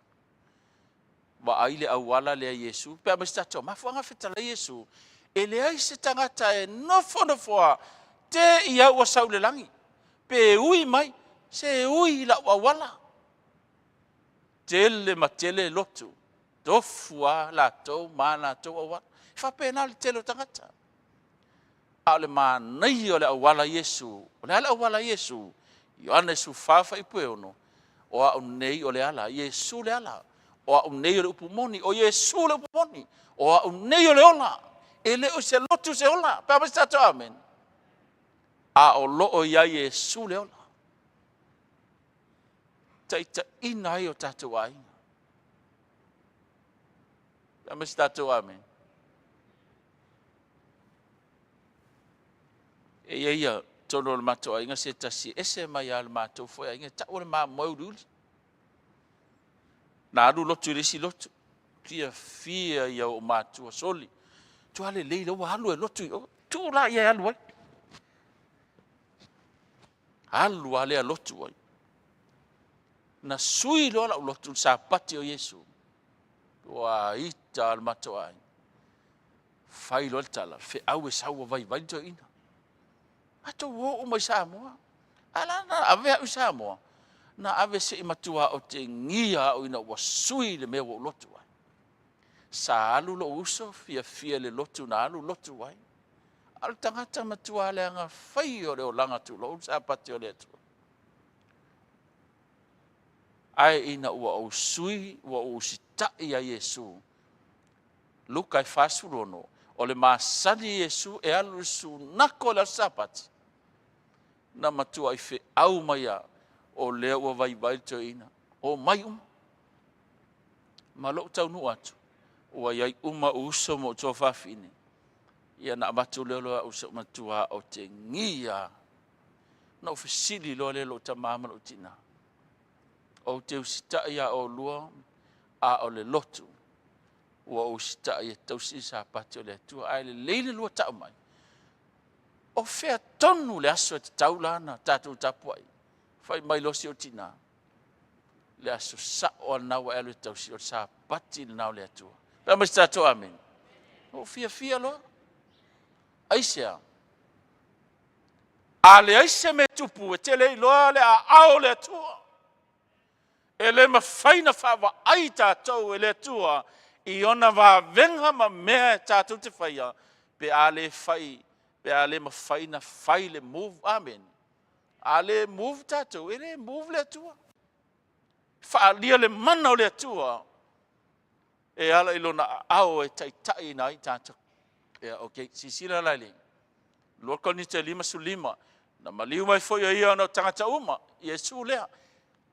Vaai le auala lea Iesu, pe a aumai se tatou mafuaaga fetalai Iesu, e leai se tagata e nofonofo lava, te i au ua sau i le lagi, pe ui mai, se ui i lau auala. Tele ma tele lotu, tofu lava latou ma a latou auala. E faapena le tele o tagata. A o le manaia o le auala a Iesu, o le a le auala a Iesu? Ioane 14 fuaiupu e 6, o au nei o le ala, Iesu le ala, o au nei o le upu moni, o Iesu le upu moni, o au nei o le ola. E le o se lotu se ola. Pe a fai se tatou amene? A o lo o i ai Iesu le ola. Taitaiina ai o tatou aiga. Pe a fai se tatou amene? E i ai ia totonu o le matou aiga se tasi e ese mai lava i le matou foi aiga, e tau o le mamoe uliuli. Na alu lotu i le isi lotu, fiafia ia ou matua, soli, matua lelei lea ua alu e lotu i o, tuu la ia e alu ai. Alu lava lea lotu ai. Na sui loa lau lotu i le sapati o Iesu. Ua ita le matou aiga. Fai loa le tala, feau e sau ua vaivai le toeaina. Matou o uma i Samoa. A la na ave au i Samoa, na ave se i matua otegia au ina ua sui le mea ua ou lotu ai. Sa alu lou uso fiafia i le lotu na alu lotu ai. A o le tagata matua leaga fai o le olaga tulou le sapati o le Atua. Ae ina ua ou sui, ua ou usitai ia Iesu, Luka e 46, o le masani a Iesu e alu i le sunako i le aso Sapati, na matuai feau mai lava, o lea ua vaivai le toeaina, omai uma. Ma lou taunuu atu, ua i ai uma ou uso ma ou tuafafine, ia na avatu lea loa au sa matua otegia lava. Na ou fesili loa lea i lou tama ma lou tina, ou te usitai ia oulua, a o le lotu, ua ou usitai e tausi le Sapati o le Atua. Ae lelei le lua tau mai, o fea tonu le aso e tatau la ona tatou tapuai? Fai mai loa si ou tina, le aso sao lava lena ua e alu e tausi, o le Sapati lena o le Atua. Fai mai se tatou amene. Ua ou fiafia loa. Aisea? A leai se mea e tupu, e te le iloa le aao o le Atua. E le mafai ona faavaai tatou e le Atua i ona vavega ma mea e tatou te faia pe a le fai, pe a le mafai ona fai le move. Amene. A le move tatou, e le move le Atua. Faaalia le mana o le Atua e ala i lona aao e taitaiina ai tatou. Ia, ok, silasila la i le 2 Korinite 5:15, na maliu mai foi o ia ona o tagata uma, Iesu lea.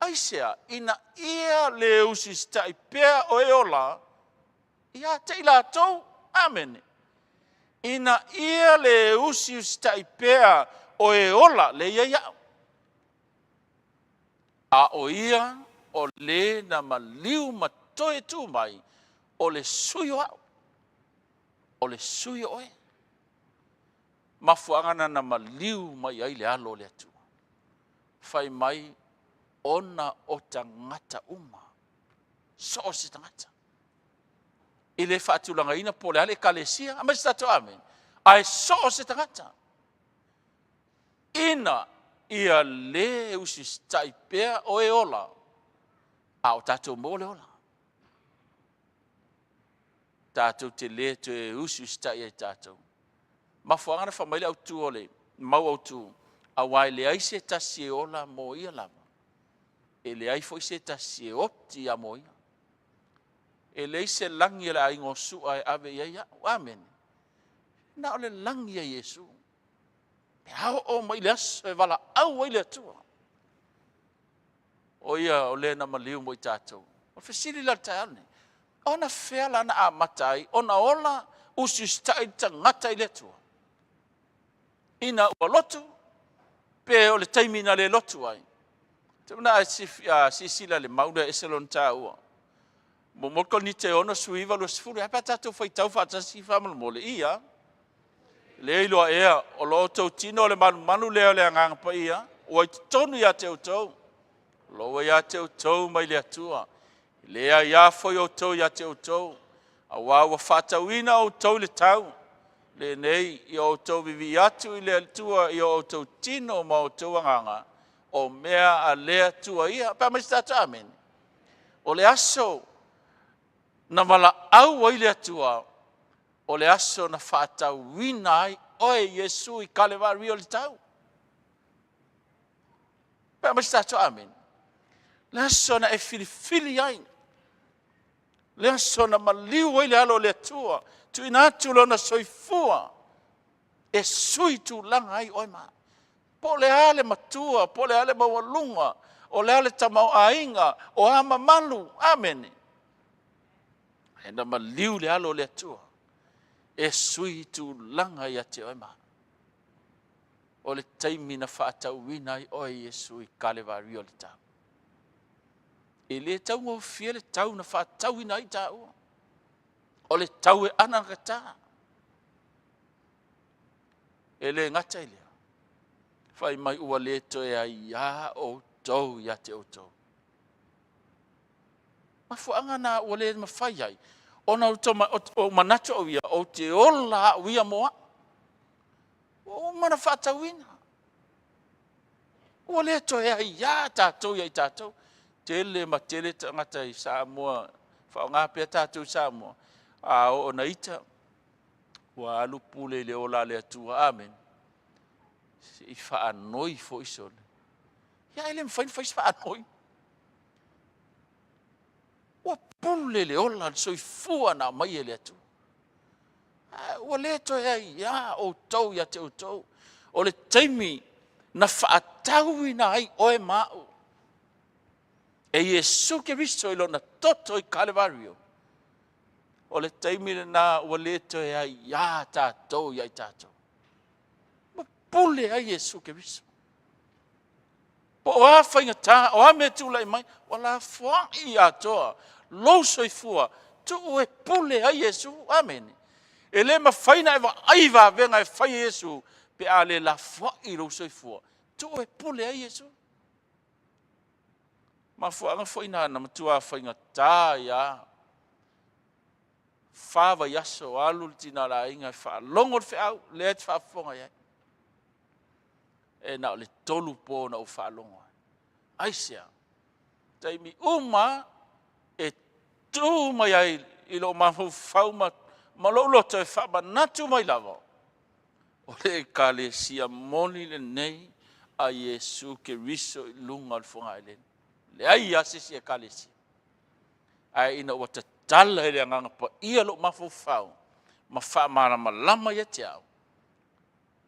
Aisea? Ina ia le usita'i pea o e ola ia te i latou. Amene. Ina ia le usiusita'i pea o e ola, lea e i ai au. A o ia o le na maliu ma toe tu mai, o le sui o au, o le sui o oe. Mafuaaga na na maliu mai ai le alo o le Atua. Fai mai ona o tagata uma, so o se tagata. E le faatulagaina po o le a le ekalesia, aumai se tatou amene, ae so o se tagata. Ina ia le usiusitai pea o e ola, a o tatou maua le ola. Tatou te le toe usiusitai ai tatou. Mafuaaga na fai mai le autu o le mau autu, aua e leai se tasi e ola mo ia lava, e leai foi se tasi e oti ia mo ia. E leai se lagi a le aiga o Sua e ave i ai au. Amene. Na o le lagi a Iesu. Pe a oo mai le aso e valaau ai le Atua, o ia o le na maliu mo i tatou. O le fesili la i le taeao lenei, ona fea la na amata ai ona ola usiusitai le tagata i le Atua? Ina ua lotu? Pe o le taimi na le lotu ai. Te mea a silasila i le mau lea e ese lona taua. Muamua le Korinite 6, 9, 20. Ae pe a tatou faitau faatasi faamolemole? Ia. Le iloa ea o lo outou tino o le malumalu lea o le Agaga Paia ua i totonu ia te outou. O lo ua ia te outou mai le Atua. E le aia foi outou ia te outou, auā ua faatauina outou i le tau. Lenei, ia outou vivii atu i le Atua i o outou tino ma outou agaga, o mea a le Atua ia. Pe a mai se tatou amene. O le aso na valaau ai le Atua, o le aso na faatauina ai oe Iesu i Kalevario i le tau. Pe a mai se tatou amene. Le aso na e filifili ai, le aso na maliu ai le alo o le Atua, tuuina atu lona soifua e sui tulaga ai oe ma au. Po o le a le matua, po o le a le maualuga, o le a le tamaoaiga, o a mamalu, amene. Ae na maliu le alo o le Atua e sui tulaga ia te oe ma au. O le taimi na faatauina ai oe Iesu i Kalevario le tau. E le taugofie le tau na faatauina ai taua. O le tau e anagata. E le gata i lea, fai mai ua le toe aiā outou ia te outou. Mafuaaga na ua le mafai ai ona ou manatu au ia, ou te ola au ia mo au. Ua uma ona faatauina. Ua le toe aiā tatou ia i tatou. Tele ma tele tagata i Samoa, faaaoga pea tatou i Samoa, a oo na ita, ua alu pule i le ola a le Atua. Amene. Se i faanoi foi sole. Ia, e le mafai ona fai se faanoi. Ua pule le ola, le soifua na aumai e le Atua. Ua le toe aiā outou ia te outou. O le taimi na faatauina ai oe ma au e Iesu Keriso i lona toto i Kalevario, o le taimi lena ua le toe aiā tatou ia i tatou. Ua pule ai Iesu Keriso. Po o a faigata, o a mea e tulai mai, ua lafoai atoa lou soifua, tuu e pule ai Iesu. Amene. E le mafai ona e vaai i vavega e fai e Iesu pe a le lafoai lou soifua, tuu e pule ai Iesu. Mafuaaga foi na na matua faigata ai lava. 4 vaiaso alu le tina o le aiga e faalogo le feau, lea e te faafofoga i ai. E na o le 3 po na ou faalogo ai. Aisea? Taimi uma e tu mai ai i lou mafaufau ma, ma lou loto e faamanatu mai lava, o le ekalesia moni lenei a Iesu Keriso i luga o le fogaelele. Leai lava se isi ekalesia. Ae ina ua tatala e le Agaga Paia lou mafaufau ma faamalamalama ia te au,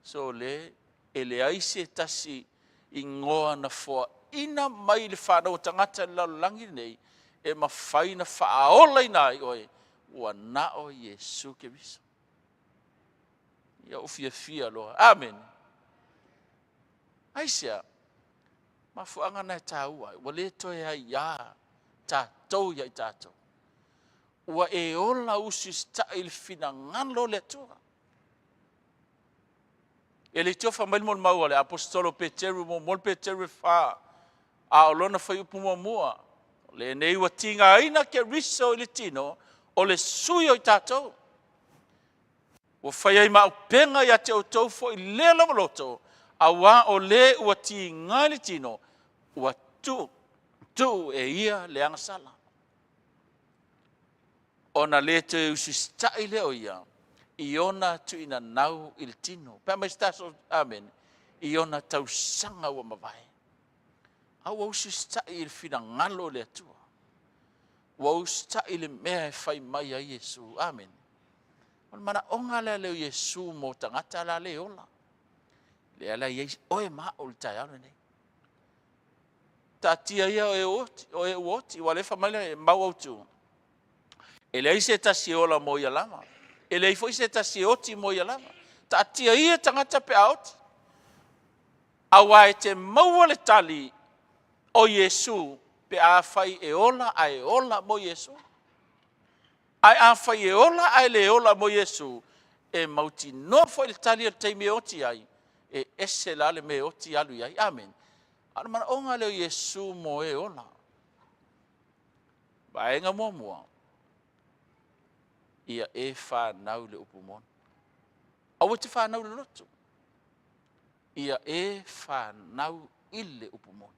so le e leai se tasi igoa na foaina mai i le fanau a tagata i le lalolagi lenei e mafai ona faaolaina ai oe, ua na o Iesu Keriso. Ia ou fiafia loa. Amene. Aisea? Mafuaaga na e taua ai, ua le toe aiā tatou ia i tatou. Ua e ola usita'i i le finagalo o le Atua. E le tiofa mai le molimau a le Aposetolo Peteru, muamua le Peteru e 4, a o lona fuaiupu muamua, o lenei ua tigaina Keriso i le tino, o le sui o i tatou. Ua fai ai ma auupega ia te outou foi lea lava loto, auā o le ua tiga i le tino, ua tuu, tuu e ia le agasala. Ona le toe usita'i lea o ia i ona tuuina nau i le tino. Pe a mai se taso, amene, i ona tausaga ua mavae. A ua usita'i i le finagalo o le Atua. Ua usita'i i le mea e fai mai ai Iesu. Amene. O le manaoga lea lea o Iesu mo tagata la le ola. Lea la e i ai oe ma au i le taeao lenei. Taatia ia o e oti, o e ua oti, ua le fai mai le mau autu. E leai se tasi e ola mo ia lava. E leai foi se tasi e oti mo ia lava. Taatia ia tagata pe a oti. Aua e te maua le tali o Iesu pe afai e ola ae ola mo Iesu. Ae afai e ola ae le ola mo Iesu, e mautinoa foi le tali o le taimi e oti ai, e ese la le mea e oti alu i ai. Amene. A o le manaoga lea o Iesu mo e ola. Vaega muamua, ia e fanau i le upu moni. Aua e te fanau i le lotu. Ia e fanau i le upu moni.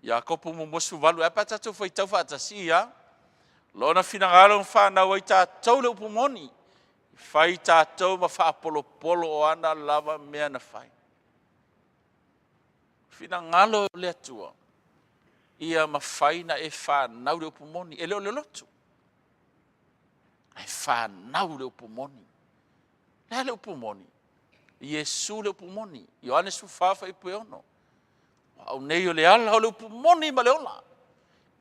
Iakopo muamua 18, ae a pe a tatou faitau faatasi, ia, Lona finagalo na fanau ai tatou i le upu moni, fai tatou ma faapolopolo o ana lava mea na fai. Finagalo o le Atua, ia mafai ona e fanau i le upu moni. E le o le lotu, ae fanau i le upu moni. O le a le upu moni? Iesu le upu moni. Ioane 14 fuaiupu e 6. O au nei o le ala o le upu moni ma le ola.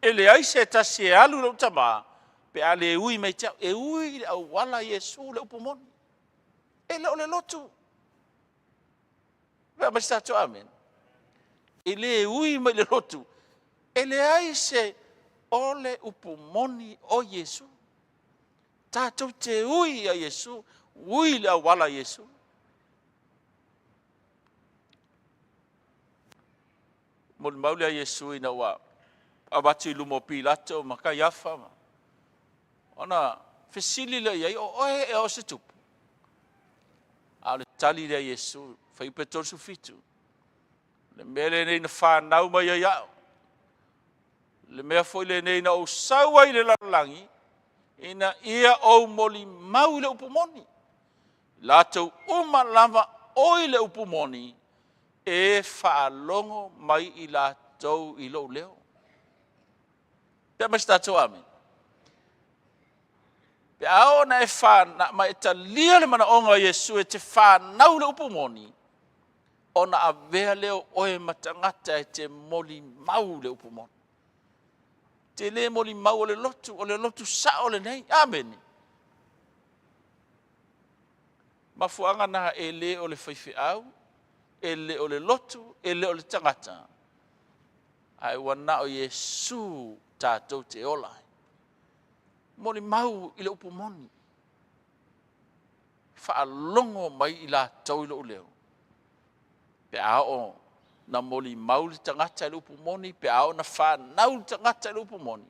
E leai se tasi e alu i lou Tama pe a le ui mai te au. E ui i le auala Iesu le upu moni. E le o le lotu. Fai mai se tatou amene. E le ui mai le lotu. E leai se o le upu moni o Iesu. Tatou te ui ia Iesu, ui i le auala Iesu. Molimau lea Iesu ina ua avatu i luma o Pilato ma Kaiafa ma ona fesili lea i ai, o oe ea o se tupu? A o le tali lea a Iesu, fuaiupu e 37, le mea lenei na fanau mai ai au, le mea foi lenei na ou sau ai i le lalolagi, ina ia ou molimau i le upu moni. Latou uma lava oi le upu moni, e faalogo mai i latou i lou leo. Pea mai se tatou amene. Pe a oo ina e fanau ma e talia le manaoga o Iesu e te fanau i le upu moni, ona avea lea o oe ma tagata e te molimau le upu moni. Te le molimau o le lotu, o le lotu sao lenei. Amene. Mafuaaga na e le o le faifeau, e le o le lotu, e le o le tagata, ae ua na o Iesu tatou te ola ai. Molimau i le upu moni. Faalogo mai i latou i lou leo. Pe a oo na molimau le tagata i le upu moni, pe a oo na fanau le tagata i le upu moni,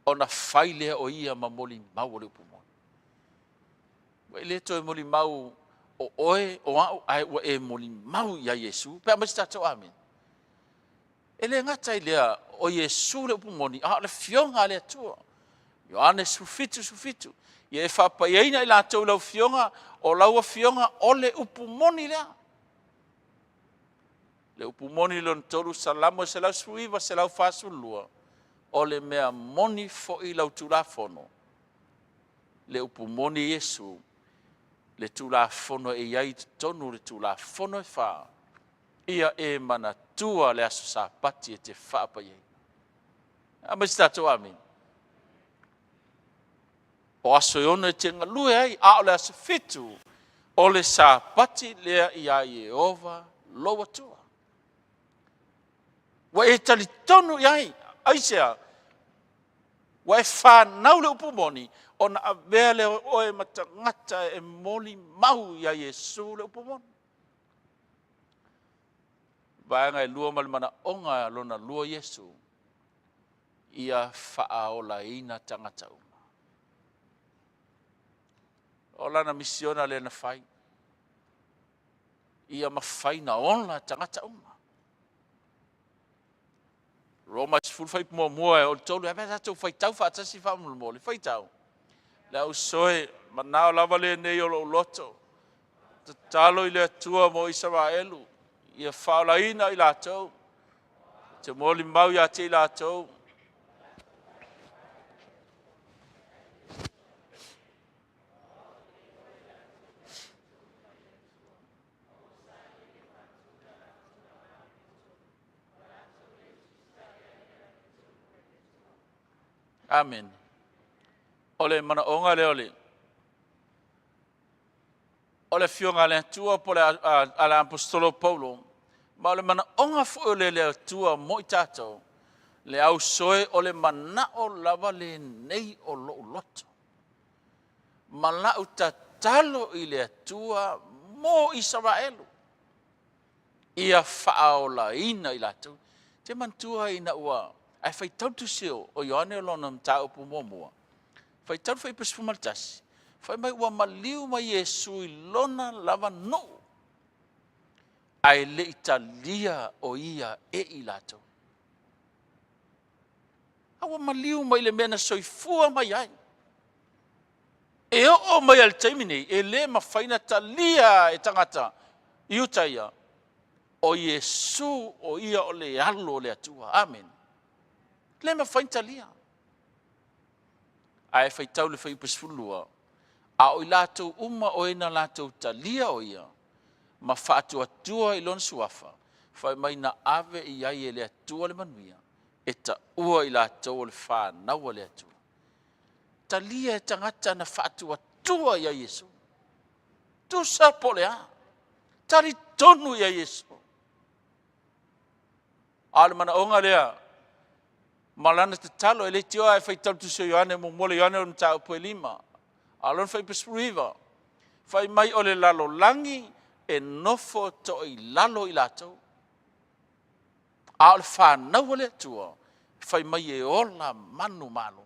ona fai lea o ia ma molimau o le upu moni. Ua e le toe molimau o oe, o au, ae ua e molimau ia Iesu. Pe a aumai se tatou amene. E le gata i lea, o Iesu le upu moni, a o le Afioga a le Atua. Ioane 17, 17. Ia e faapaiaina i latou i lau Afioga, o lau Afioga o le upu moni lea. Le upu moni lona tolu, Salamo 119, 142, o le mea moni foi lau Tulafono, le upu moni Iesu, le Tulafono e i ai i totonu o le Tulafono e fa, ia e manatua le aso Sapati e te faapaiaina. Aumai se tatou amene. O aso e ono e te galue ai, a o le aso 7, o le Sapati lea iā Ieova lou Atua. Ua e talitonu i ai, aisea? Ua e fanau le upu moni, ona avea lea o oe ma tagata e molimau iā Iesu le upu moni. Vaega e lua ma le manaoga lona lua Iesu, ia faaolaina tagata uma. O lana misiona lea na fai, ia mafai na ola tagata uma. Roma 10 fuaiupu muamua e oo i le 3, ae tatou faitau faatasi faamolemole. Faitau. Le ausoe, manao lava lenei o lou loto, tatalo i le Atua mo Isaraelu, ia faaolaina i latou, te molimau ia te i latou. Amene. O le manaoga lea o le O le Afioga a le Atua po o le a le Aposetolo Paulo, ma o le manaoga foi o le le Atua mo i tatou, le ausoe o le manao lava lenei o lou loto, ma lau tatalo i le Atua mo Isaraelu, ia faaolaina i latou. Te manatua ina ua, ae faitau le tusi o Ioane lona mataupu muamua, faitau le fuaiupu 11, fai mai ua maliu mai Iesu i lona lava nuu, ae le i talia o ia e i latou. A ua maliu mai le mea na soifua mai ai. E oo mai lava i le taimi nei, e le mafai ona talia e tagata Iuta ia, o Iesu o ia o le Alo o le Atua. Amene. Le mafai ona talia. Ae faitau le fuaiupu 12, a o i latou uma o e na latou talia o ia, ma faatuatua i lona suafa, fai mai na ave i ai e le Atua le manuia, e taua i latou o le fanau a le Atua. Talia e tagata na faatuatua ia Iesu. Tusa po o le a, talitonu ia Iesu. A o le manaoga lea, ma lana tatalo, e leitioa e faitau le tusi o Ioane muamua le Ioane o le mataupu e 5, a o lona fuaiupu 19, fai mai o le lalolagi e nofo toailalo i latou, a o le fanau a le Atua, fai mai e ola manumalo.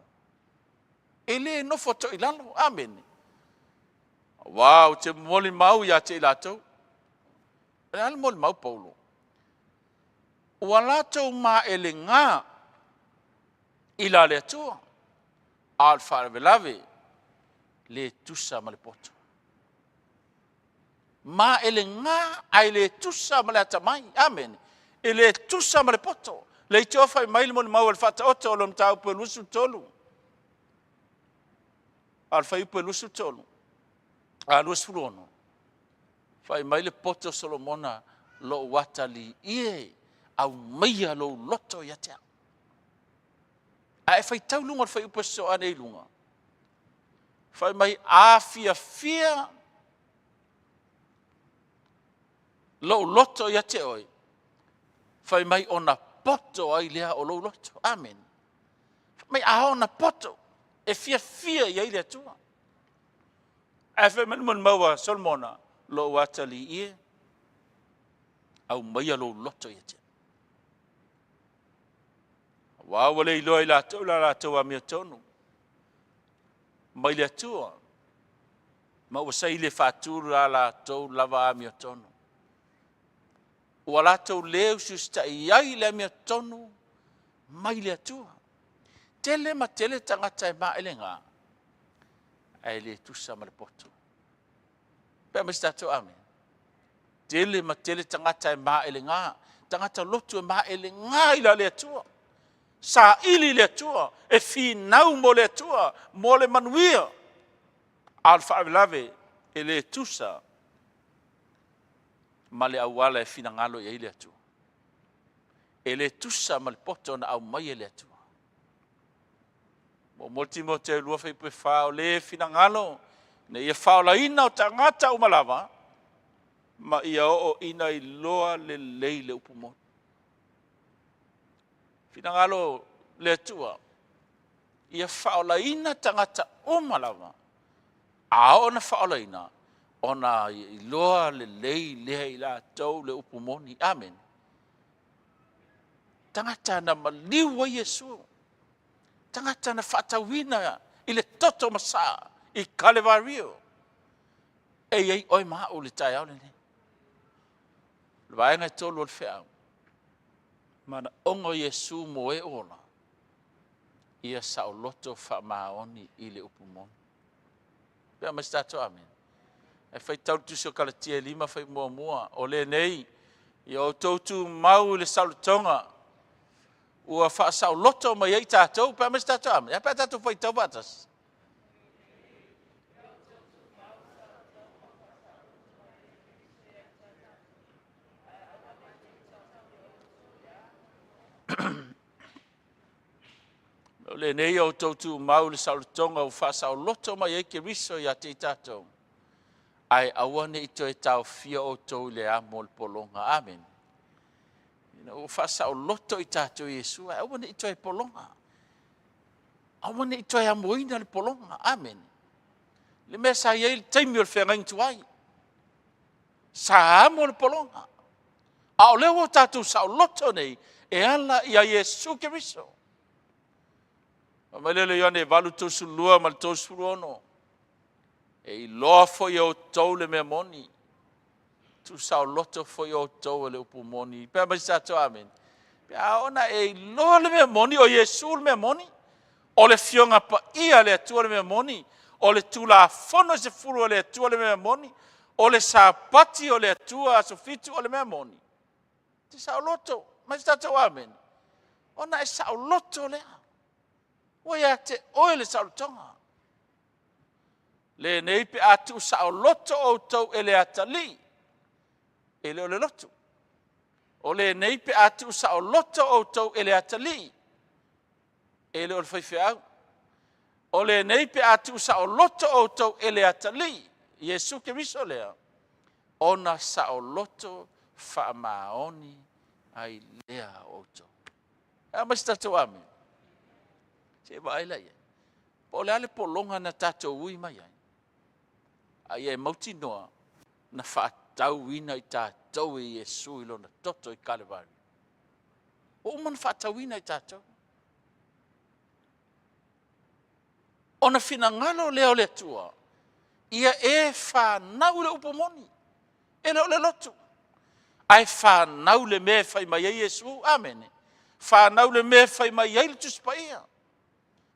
E le nofo toailalo. Amene. Aua ou te molimau ia te i latou. O le a le molimau Paulo? Ua latou maelega i la le Atua, a o le faalavelave le tusa ma le poto. Maelega ae le tusa ma le atamai. Amene. E le tusa ma le poto. Leitioa fai mai le molimau a le Faataoto o lona mataupu e 23. A o le fuaiupu e 23, a 26, fai mai le poto o Solomona, lou atalii e, aumaia lou loto ia te au. A e faitau luga o le fuaiupu e sosoo ane i luga, fai mai, a fiafia lou loto ia te oe, fai mai ona poto ai lea o lou loto. Amene. Fai mai a ona poto, e fiafia i ai le Atua. Ae fai mai le molimau a Solomona, lou atalii e, aumaia lou loto ia te au. Aua ua le iloa i latou la latou amiotonu mai le Atua, ma ua saili e faatu la latou lava amiotonu. Ua latou le usiusitai ai i le amiotonu mai le Atua. Tele ma tele tagata e maelega, ae le tusa ma le poto. Pe a tatou amene. Tele ma tele tagata e maelega, tagata lotu e maelega i la le Atua. Saili le Atua, e finau mo le Atua, mo le manuia. A o le faalavelave e le tusa ma le auala e finagalo i ai le Atua. E le tusa ma le poto na aumai e le Atua. Muamua Timote 2 fuaiupu e 4, o le finagalo ina ia faaolaina o tagata uma lava, ma ia oo ina iloa lelei le upu moni. Finagalo le Atua, ia faaolaina tagata uma lava, a oo na faaolaina, ona iloa lelei lea i latou le upu moni. Amene. Tagata na maliu ai Iesu, tagata na faatauina i le toto masaa i Kalevario, e i ai oe ma au i le taeao lenei. O le vaega e 3 o le feau, manaoga o Iesu mo e ola, ia saoloto faamaoni i le upu moni. Pe a mai se tatou amene. E faitau le tusi o Kalatia e 5 fai muamua, o lenei, ia outou tumau i le saolotoga, ua faasaoloto mai ai tatou, pe a mai se tatou amene. Pe a tatou faitau faatasi. O lenei o outou tumau i le saolotoga ua faasaoloto mai ai Keriso ia te i tatou. Ae aua ne i toe taofia outou i le amo o le pologa. Amene. Ina ua faasaoloto i tatou e Iesu, ae aua ne i toe pologa. Aua ne i toe amoina le pologa. Amene. Le mea sa i ai le taimi o le feagaiga tuai. Sa amo le pologa. A o lea ua tatou saoloto nei e ala ia Iesu Keriso. Fai mai lea o le Ioane 8:32 ma le 36, E iloa foi e outou le mea moni, tuusaoloto foi outou e le upu moni. Pea mai se tatou amene. Pe a ona e iloa le mea moni, o Iesu le mea moni, o le Afioga Paia a le Atua le mea moni, o le Tulafono e 10 a le Atua le mea moni, o le Sapati o le Atua aso 7 o le mea moni. Te saoloto, mai se tatou amene. Ona e saoloto lea. Ua ia te oe le saolotoga. Lenei pe a tuusaoloto outou e le atalii, e le o le lotu. O lenei pe a tuusaoloto outou e le atalii, e le o le faifeau. O lenei pe a tuusaoloto outou e le atalii, Iesu Keriso lea, ona saoloto faamaoni ai lea o outou. A mai se tatou amene. Se i vaai la i ai. Po o le a le pologa na tatou ui mai ai, a ia e mautinoa na faatauina i tatou e Iesu i lona toto i Kalevari. Ua uma ona faatauina i tatou. Ona finagalo lea o le Atua, ia e fanau i le upu moni, e le o le lotu, ae fanau le mea e fai mai ai Iesu. Amene. Fanau le mea e fai mai ai le Tusi Paia.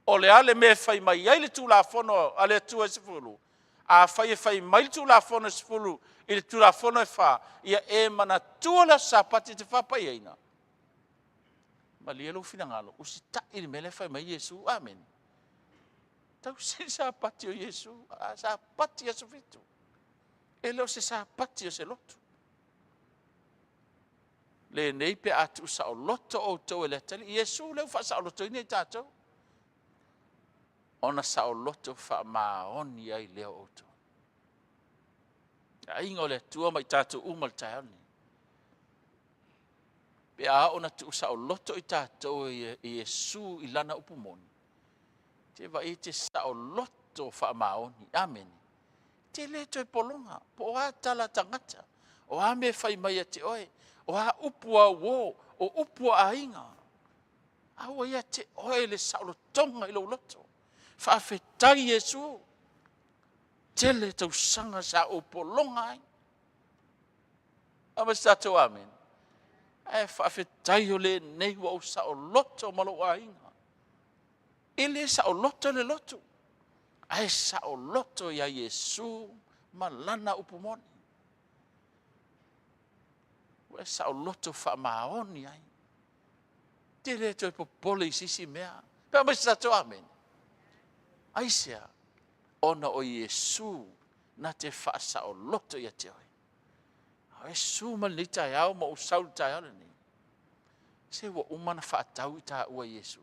O le a le mea e fai mai ai le Tulafono a le Atua e 10? Afai e fai mai le Tulafono e 10 i le Tulafono e 4, ia e manatua le aso Sapati e te faapaiaina. Malie lou finagalo, usitai le mea lea e fai mai Iesu. Amene. Tausi le Sapati o Iesu, a Sapati aso 7. E le o se Sapati o se lotu. Lenei pe a tuusaoloto outou e le Atalii. Iesu lea ua faasaolotoina i tatou. Ona saoloto faamaoni ai lea o outou. Le aiga o le Atua ma i tatou uma i le taeao lenei. Pe a oo ina tuusaoloto i tatou e Iesu i lana upu moni, te vaai e te saoloto faamaoni. Amene. Te le toe pologa, po o a tala a tagata, o a mea e fai mai ia te oe, o a upu a uo, o upu a aiga, a ua ia te oe le saolotoga i lou loto. Faafetai Iesu, tele tausaga sa ou pologa ai. A ma se tatou amene. Ae faafetai o lenei ua ou saoloto ma lou aiga. E le saoloto le lotu, ae saoloto ia Iesu ma lana upu moni. Ua e saoloto faamaoni ai. Te le toe popole i se isi mea. Pe mai se tatou amene. Aisea? Ona o Iesu na te faasaoloto ia te oe. A o Iesu ma lenei taeao ma ou sau i le taeao lenei, se ua uma ona faatau i taua e Iesu.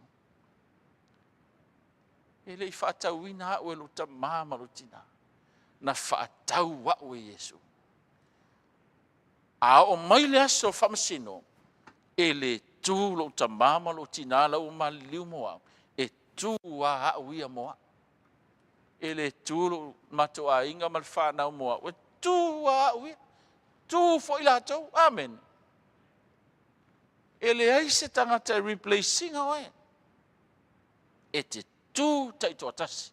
E le i faatauina au e lou tamā ma lou tinā. Na faatau au e Iesu. A oo mai le aso faamasino, e le tu lou tamā ma lou tinā la ua maliliu mo au, e tu lava au ia mo au. E le tu lou matou aiga ma le fanau mo au, e tu lava au ia. Tu foi latou. Amene. E leai se tagata e replace ina oe. E te tu taitoatasi.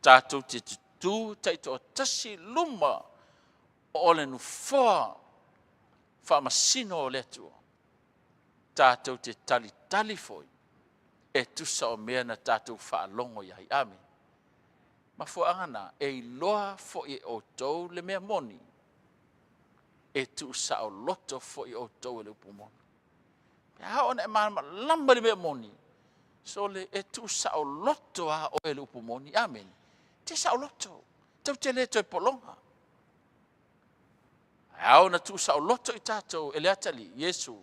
Tatou te tutū taitoatasi i luma o le nofoa faamasino o le Atua. Tatou te talitali foi e tusa o mea na tatou faalogo i ai. Amene. Mafuaaga na, e iloa foi e outou le mea moni, e tuusaoloto foi outou e le upu moni. Pe a oo ina e malamalama i le mea moni, sole, e tuusaoloto lava oe e le upu moni. Amene. Te saoloto, tou te le toe pologa. Ae ao ona tuusaoloto i tatou e le Atalii, Iesu,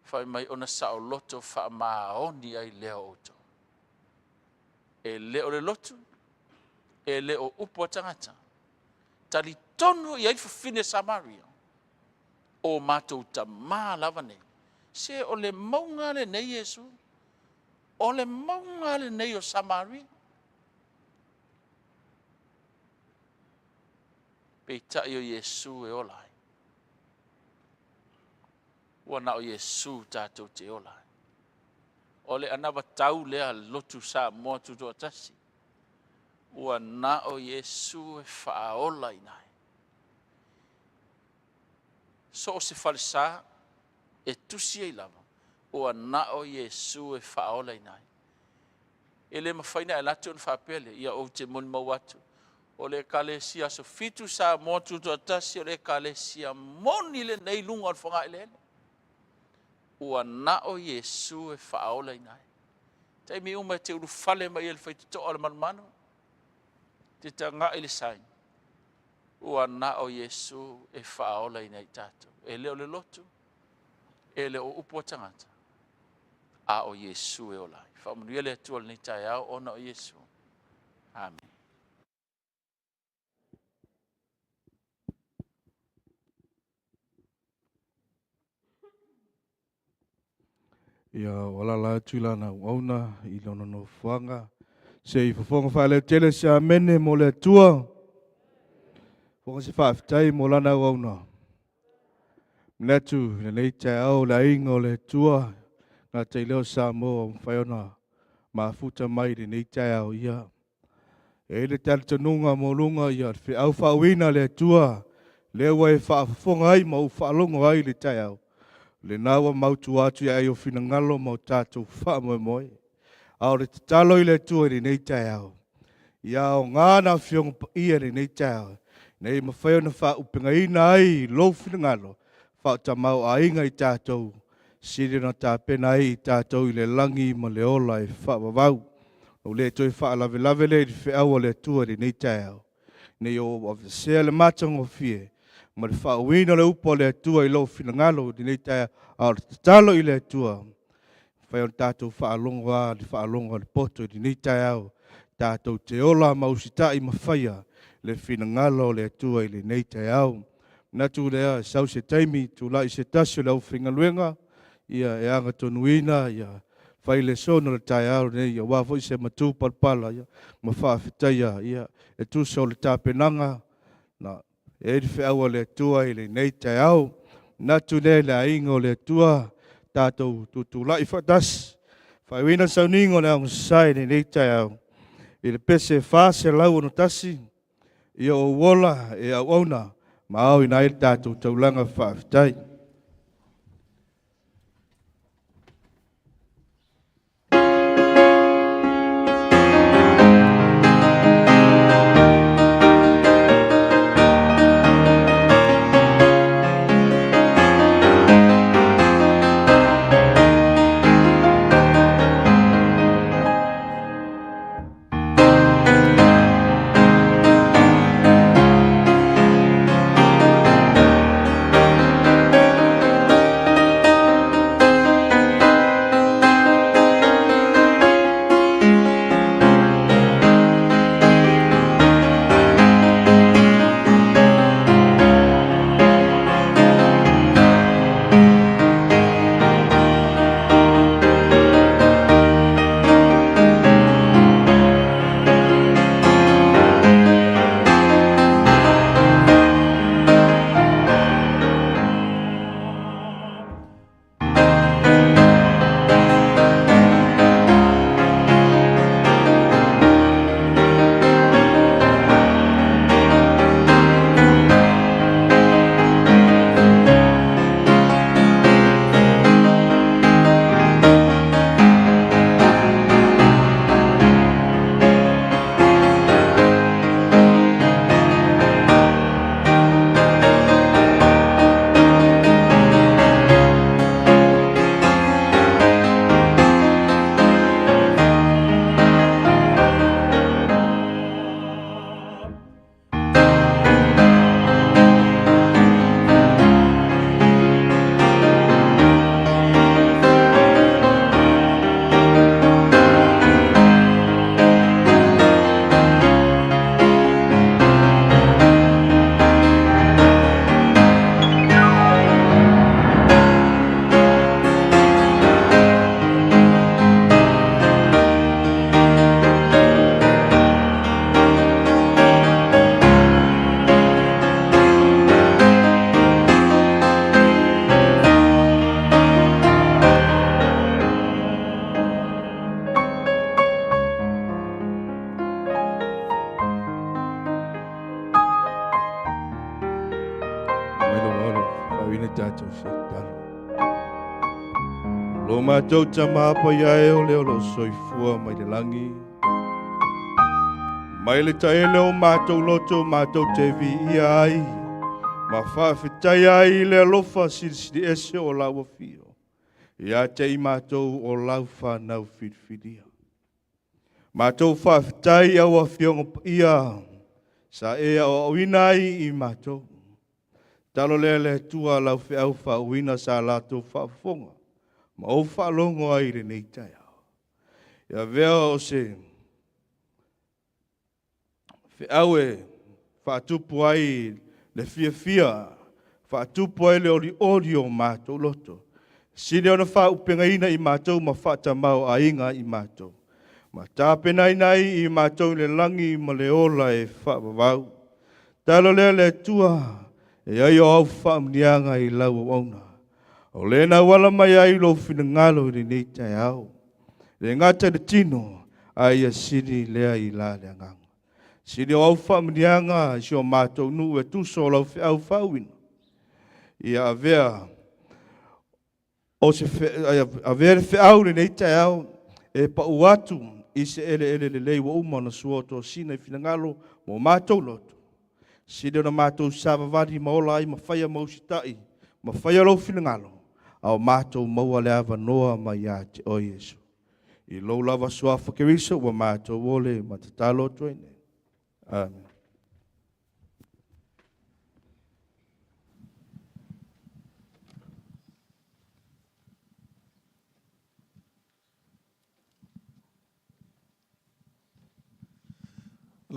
fai mai ona saoloto faamaoni ai lea o outou. E le o le lotu, e le o upu a tagata. Talitonu i ai le fafine Samaria, o matou tamā lava nei. Se o le mauga lenei Iesu, o le mauga lenei o Samaria. Peitai o Iesu e ola ai. Ua na o Iesu tatou te ola ai. O le anavatau lea a le lotu Samoa Tutoatasi, ua na o Iesu e faaolaina ai. So o se falesa e tusi ai lava, ua na o Iesu e faaolaina ai. E le mafai ona e alu atu ona faapea lea, ia ou te molimau atu, o le Ekalesia Aso Fitu Samoa Tutoatasi, o le Ekalesia moni lenei i luga o le fogaeleele. Ua na o Iesu e faaolaina ai. Taimi uma e te ulufale mai ai i le faitotoa o le manumanu, e te tagai i le sign, ua na o Iesu e faaolaina ai tatou. E le o le lotu, e le o upu a tagata, a o Iesu e ola ai. Faamanuia le Atua i lenei taeao ona o Iesu. Amene. Ia, ua alaala atu i lana auauna i lona nofoaga. Se i fofoga faaleotele se amene mo le Atua. Fofoga se faafetai mo lana auauna. Manatu i lenei taeao le aiga o le Atua, gata i lea o Samoa ua mafai ona mafuta mai i lenei taeao. Ia, e i ai le talitonuga maualuga, ia, le feau faauuina a le Atua, lea ua e faafofoga ai ma ou faalogo ai i le taeao, lena ua mautu atu ia ai o finagalo ma o tatou faamoemoe. A o le tatalo i le Atua i lenei taeao, ia aoga na Afioga Paia i lenei taeao, ina ia mafai ona faaauupegaina ai lou finagalo, faatamāo'aiga i tatou, sili ona tapena ai i tatou i le lagi ma le ola e faavavau. Ua le toe faalavelave lea i le feau a le Atua i lenei taeao, ne i ou aveesea le matagofie ma le faauuina o le upu a le Atua i lou finagalo i lenei taeao, a o le tatalo i le Atua, mafai ona tatou faalogo lava i le faalogo a le poto i lenei taeao, tatou te ola ma usitai ma faia le finagalo o le Atua i lenei taeao. Manatu lea, sau se taimi, tulai se tasi o le aufaigaluega, ia e agatonuina ia fai le lesona o le taeao lenei, aua foi se matupalapala ia, ma faafetaia ia, e tusa o le tapenaga na e i ai le feau a le Atua i lenei taeao. Manatu lea i le aiga o le Atua, tatou tutulai faatasi, faaiuina sauniga o le aoga i lenei taeao, i le pese 461, ia ou ola e auauna, ma aoina ai le tatou taulaga faafetai. Lo matou Tama paia e o le o lo soifua mai le lagi. Mai le taele o matou loto matou te viia ai, ma faafetai ai i le alofa silisili ese o lau afio, ia te i matou o lau fanau filifilia. Matou faafetai i au afioga paia sa e aoaoina ai i matou. Talo lea le Atua lau feau faauuina sa latou faafofoga ma ou faalogo ai i lenei taeao. Ia avea o se feau e faatupu ai le fiafia, faatupu ai le olioli o matou loto. Sili ona faaupegaina i matou ma faatamao aiga i matou. Ma tapenaina ai i matou i le lagi ma le ola e faavavau. Talo lea le Atua, e ai o au faamuniaga i lau auauna. O le na wala mai ai lou finagalo i lenei taeao. Le gata i le tino, a ia sili lea i la le agaga. Sili o au faamuniaga i si o matou nuu e tuso o lau feau faauuina. Ia avea o se avea le feau lenei taeao e pau atu i se eleele lelei ua uma ona sua o tosina i finagalo mo matou loto. Sili ona matou savavali ma ola ai ma faia ma usitai, ma faia lou finagalo, a o matou maua le avanoa mai ia te oe Iesu. I lou lava suafa Keriso ua matou ole ma tatalo atu ai nei. Amen.